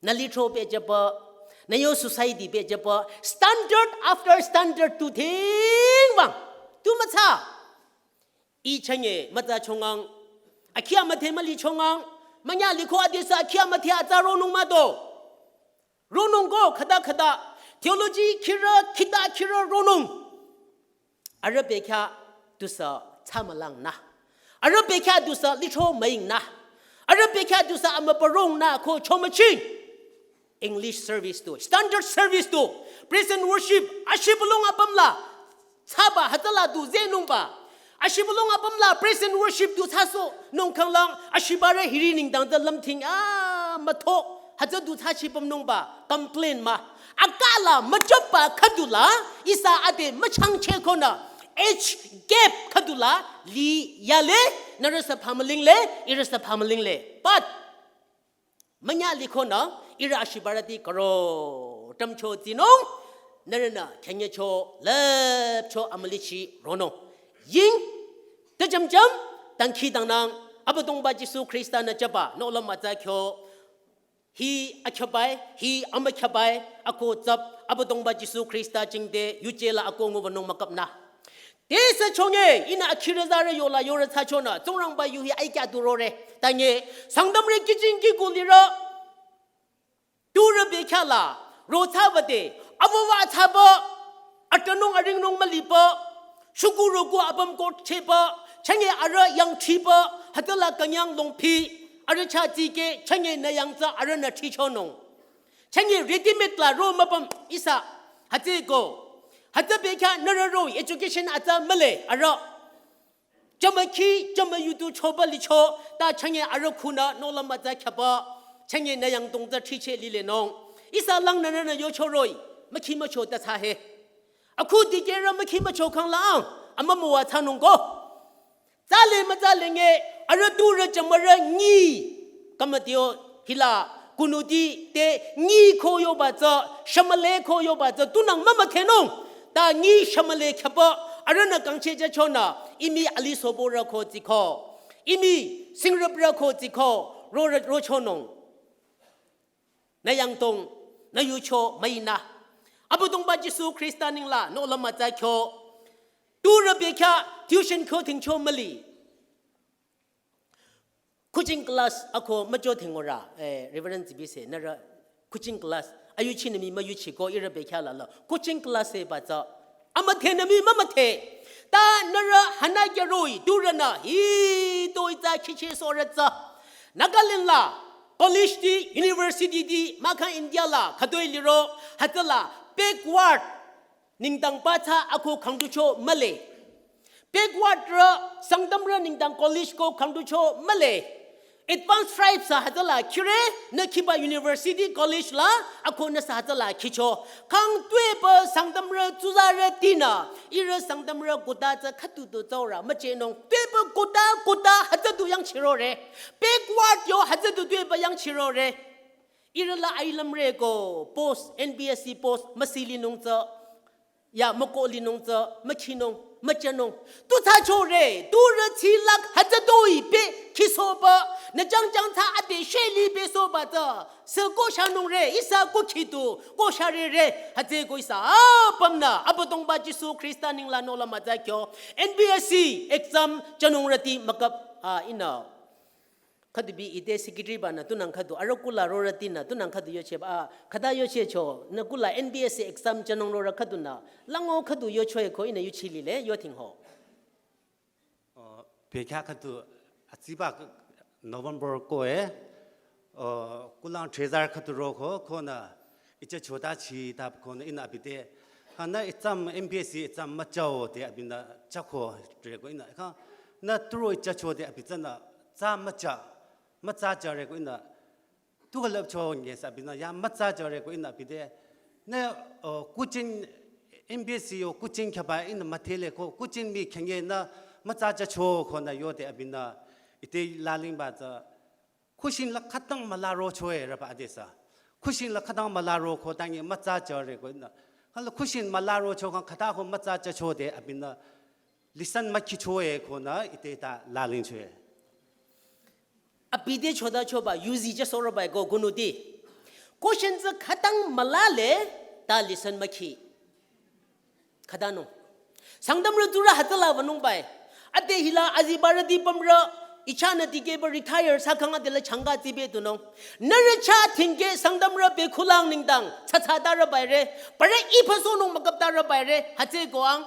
Nü lithro bechehba, nü yo society bechehba, standard after standard tu thing wang. Tu mütsa. I chanye mütsa chongang. Akhia müthe müli chongang. Münya liko adesü akhia müthe atsa ronung mah do. Ronung ko khüta khüta. Theology khirü, khita khirü ronung. Arüh bekhyah dusü tsa mülang nü. Arüh bekhyah dusü lithro müing nü. Arüh bekhyah dusü amübürong nü ko chomüching. English service tu, standard service tu, praise and worship, ashibülung apüm la, tsaba hütsüla du zehnungba. Ashibülung apüm la, praise and worship tu thsasohnung khanglang, ashibarü hiri nengdang tsü lümthing, ah, mütho, hütsü du thsachi pümnungba, complain mah. Akala müchopba khüdula, ihsa ade müchangcheh konü, age gap khüdula, li yale, nürüsü phamüling le, ihrüsü phamüling le. But, münya likonü, ihrü ashibarüti karo, tamcho tsinung, nürünü, khenyecho, lüpcho amülichi ronung. Ying, tejamjam, dangkhidangnang, Abüdongba Jisu Khrista nü jüba, nohlüm atsa kyo, hi akhyabai, hi amükhyabai, ako tsap, Abüdongba Jisu Khrista jingte, yuje la ako ngubanung müküpnü. Tesü chonge, ihnü akhirü zarü yola yorü thsachonü, Tsingrangba yu hi aikya du rore, tange, Sangtamrü kihching kihku lirü, turü bekhyah la, ro thsabade, abuwa thsaba, atanung aringnung müliba, shuku roku apüm kot cheba, chanye arüh yangchiba, hütsüla künyang longphi, Arüh chah tsike, chünye nü yangtsü arühnü thrichonung. Chünye readymade la ro müpüm ihsa, hütsüko. Hütsü bekhyah nührü ro education atsa mühle, arüh. Jümü khi, jümü yutu choba licho, ta chünye arüh khunü nohlüm atsa khyaba, chünye nü yangdong tsü thricheh lilenung. Ihsa langnü nührünü yocho roh-i, mükhi mücho ta thsahe. Akhu dikehrü mükhi mücho khanglang, amümüwa thsanungko. Tsale mütsale nge, arüh turü jümürü nyi. Kamatio hila kunuti te nyi ko yoba tsü, shümüle ko yoba tsü, tunang mümüdhenung. Ta nyi shümüle khyaba, arühnü kangchehjüchonü, imi alisoborü ko tsiko. Imi singrüprü ko tsiko, ro, rochonung. Nü yangdong, nü yucho müinü. Abüdongba Jisu Khrista nengla nohlüm atsa kyo. Turü bekhyah tuition kyo dhingcho müli. Coaching class ako mücho dhingora, eh, Reverend Zibise, nührü coaching class, ayuchinü mii müyuchiko ihrü bekhyah lala. Coaching class e ba tsü. Amüdhenü mii mümüdhe. Ta nührü hanü kya roh-i, turünü, hitoi tsü khichehsohrü tsü. Nagaland la, college ti, university ti, mahkhang India la, khütoi liro, hütsüla, backward, nengdang pathsa ako khangducho mühle. Backward rü, Sangtamrü nengdang college ko khangducho mühle. Advanced tribe sü hütsüla khire, nü khiba university college la, ako nü sü hütsüla khicho. Khang tuepü Sangtamrü tsuzarütinü, ihrü Sangtamrü kuta tsü khüdu du tsaurü, müchehnung. Tuepü kuta, kuta, hütsüdu yangchirore. Backward yo hütsüdu tuepü yangchirore. Ihrüla ailümre ko, post, N B S C post, müsilinung tsü. Ya, mükohlinung tsü, mükhinung, müchanung. Tu thsachore, turü tsilak hütsütoi pe, khisoba, nü jangjang tsü ade sheli pe soba tsü, sü koshanungre, ihsa kukhidu, kosharere, hütsüko ihsa, apümnü, Abüdongba Jisu Khrista nengla nohlüm atsa kyo, N B S C exam chanungrüti mükap, a, ihnü. Khüdu bi ite secretary banü tunang khüdu, arüh kula rorütinü, tunang khüdu yocheba, a, khüta yochecho, nü kula N B S C exam chanung rorü khüdunü, lango khüdu yochoe ko ihnü yuchilile, yodhingho. O, bekhyah khüdu, atsiba November ko e, o, kulang trezar khüdu roko, konü, icha chota chi tap konü ihnü abi te, hanü exam, N B S C exam müchao te abinü chako tre ko ihnü, kha, nü turo icha cho te abi tsünü, tsü mücha, mütsa jüre ko ihnü, tu külüpcho nge sü abinü, ya mütsa jüre ko ihnü abi te, nü, o, coaching, N B S C yo coaching khyaba ihnü müdhele ko, coaching mii khyang nü mütsa jücho konü yode abinü, ite lalingba tsü, khushing la khütang mülarochoe rüba adesü. Khushing la khütang mülaro ko tangi mütsa jüre ko ihnü. Hala khushing mülarocho kang khüta ko mütsa jücho de abinü lesson mükhichoe konü ite ta lalingchoe. Abi te chotachoba yuzi jüsohrüba ko kunuti. Khushing tsü khütang mülale ta lesson mükhi. Khütanung. Sangtamrü tsurü hütsüla wünungba e. Ade hila azibarüti pümrü, ichanü dikehba retire thsakhang adela changa tsibe tunung. Nührü chah dhingkeh Sangtamrü bekhulang nengdang, tsatsa tarüba ire, parü iphasohnung mükap tarüba ire, hütsüko ang.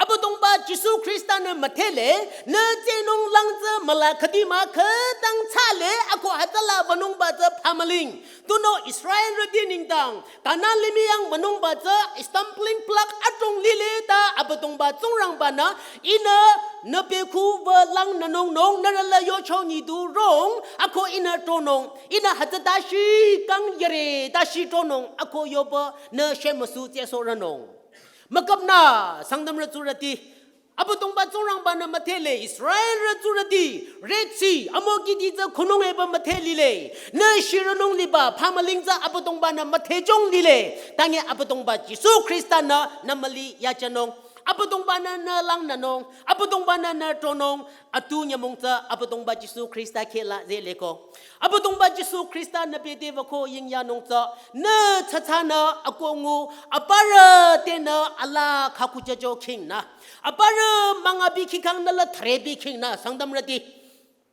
Abüdongba Jisu Khrista-nü müdhele, nü tsehnung lang tsü müla khüdi mah khütang thsale, ako hütsüla wünungba tsü phamüling. Tunüo Israelrüti nengdang, Kanan limih yang wünungba tsü stumbling block adrong lile ta Abüdongba Tsingrangba-nü ihnü nü bekhu wü langnünung nung nührü la yocho nyidu rong ako ihnü tronung ihnü hütsü tashi kang yare tashi tronung ako yoba nü shemüsu tsehsohrünung. Mükapnü Sangtamrü tsurüti Abüdongba Tsingrangba-nü müdhele Israelrü tsurüti, Red Sea, amokiti tsü khunung eba müdhe lile. Nü shirünung liba, phamüling tsü Abüdongba-nü müdhe jong lile. Tangi Abüdongba Jisu Khrista-nü nü müli yachanung. Abüdongba-nü nü langnünung. Abüdongba-nü nü tronung. Atu nyümong tsü Abüdongba Jisu Khrista khehla zeleko. Abüdongba Jisu Khrista-nü bete wüko yingyanung tsü, nü tsatsanü akongu, aparü tenü ala khakuchacho khingnü. Aparü müngabi khikhang nü la threbi khingnü, Sangtamrüti.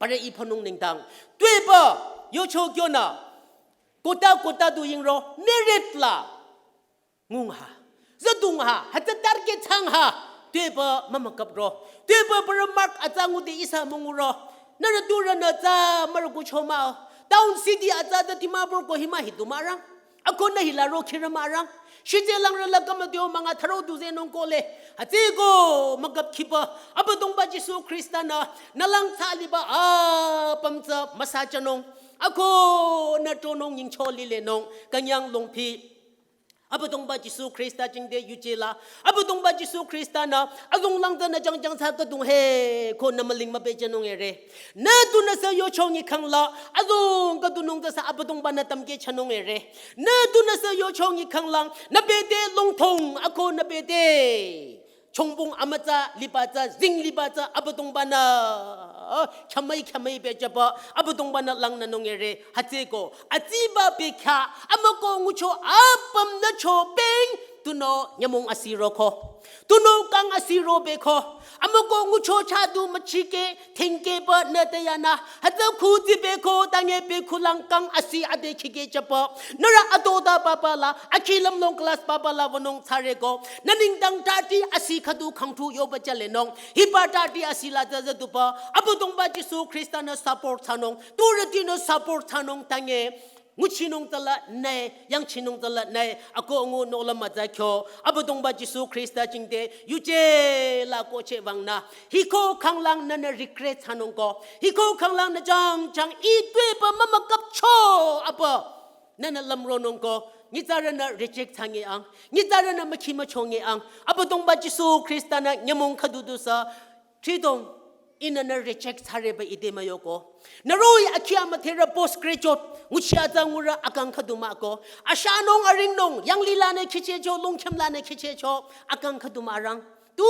Parü iphanung nengdang. Tuepü, yocho kyonü. Kota kota du yingro, merit la. Ngungha. Züdungha, hütsü target thsangha. Tuepü mümükapro. Tuepü parü mark atsa ngude ihsa münguro. Nührü turünü tsü mürükucho mah-o. Town city atsa tsü Dimapur ko hima hidu mürang. Ako nü hila ro khirü mürang. Shitse langrü la kama dio manga tharo du zenung kohle. Hütsüko mükap khiba. Abüdongba Jisu Khrista-nü nü lang thsa liba apüm tsü müsajünung. Ako nü tronung nyingcho lilenung. Künyang longpi. Abüdongba Jisu Khrista jingte yuje la. Abüdongba Jisu Khrista-nü azong lang tsünü jangjang thsa khüdung he ko nü müling müpehjünung ere. Nü tunüsü yochong-i khangla azong khüdunung tsüsü Abüdongba-nü tamkehjünung ere. Nü tunüsü yochong-i khanglang nü bete longthong ako nü bete chongbong amütsa liba tsü, zing liba tsü Abüdongba-nü khyamai khyamai pehjüba Abüdongba-nü langnünung ere. Hütsüko atsiba bekhyah amüko ngucho apüm nü cho peng tunüo nyümong asi roko. Tunüo kang asi ro beko. Amüko ngucho chah du müchikeh thengkehba nü te yanü. Hütsü khu zi beko tange bekhu lang kang asi ade khikehjüba. Nührü ado ta papa la, akhi lümlong class papa la wünung thsareko. Nü nengdang tati asi khüdu khangthu yoba jülenung. Hiba tati asi la tsü tsü duba. Abüdongba Jisu Khrista-nü support thsanung. Turütinü support thsanung tange. Nguchinung tsüla nü, yangchinung tsüla nü, ako ngu nohlüm mütsa kyo, Abüdongba Jisu Khrista jingte, yuje la kohcheh wangnü. Hiko khanglang nünü regret thsanung ko. Hiko khanglang nü jangjang i tuepü mümükapcho apü. Nünü lümronung ko. Nyitsarünü reject thsange ang. Nyitsarünü mükhi müchonge ang. Abüdongba Jisu Khrista-nü nyümong khüdu dusü. Tridong, ihnü nü reject thsareba ite müyoko. Nü roh-i akhi amüdherü post graduate, nguchi atsa ngurü akang khüdu mah-o ko. Ashanung aringnung, yanglih lanü khichehcho, longkhüm lanü khichehcho, akang khüdu mürang. Tu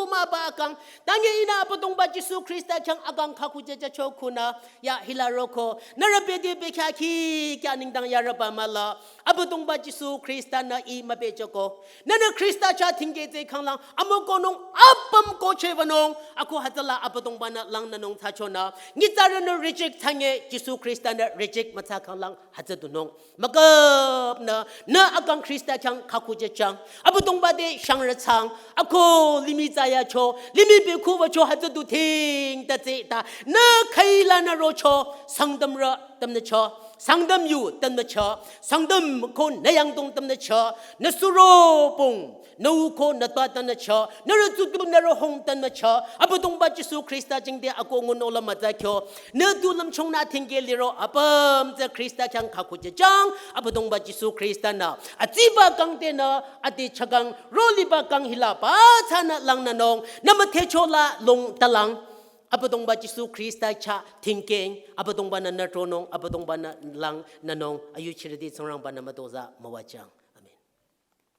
müba akang, tange ihnü Abüdongba Jisu Khrista khyang akang khakhu jüjücho khunü, ya hila roko. Nührü bete bekhyah khikhyah nengdang yarüba müla. Abüdongba Jisu Khrista-nü ih müpehjüko. Nünü Khrista chah thingkeh tsü khanglang, amükonung apüm kohcheh wünung, ako hütsüla Abüdongba-nü langnünung thsachonü. Nyitsarünü reject thsange, Jisu Khrista-nü reject müthsa khanglang hütsü dunung. Mükapnü, nü akang Khrista khyang khakhu jüjang. Abüdongba te shangrü thsang, ako limih tsü yacho, limih bekhu wücho hütsü du thing ta tsü ta. Nü khüilanü rocho, Sangtamrü tamnücho. Sangtam yu tanmücha, Sangtam ko nü yangdong tanmücha, nü suro pong, nü u ko nü twa tanmücha, nührü tsutum nührü hong tanmücha, Abüdongba Jisu Khrista jingte ako ngun ola mütsa kyo, nü tu lümchung nü thingkeh liro apüm tsü Khrista khyang khakhu jüjang, Abüdongba Jisu Khrista-nü, atsiba kang tenü, ati chakang, roliba kang hila, pa tsünü langnünung, nü müthecho la long talang, Abüdongba Jisu Khrista chah thingkeh, Abüdongba-nü nü tronung, Abüdongba-nü langnünung, ayuchirüti Tsingrangba-nü mütozah müwajang.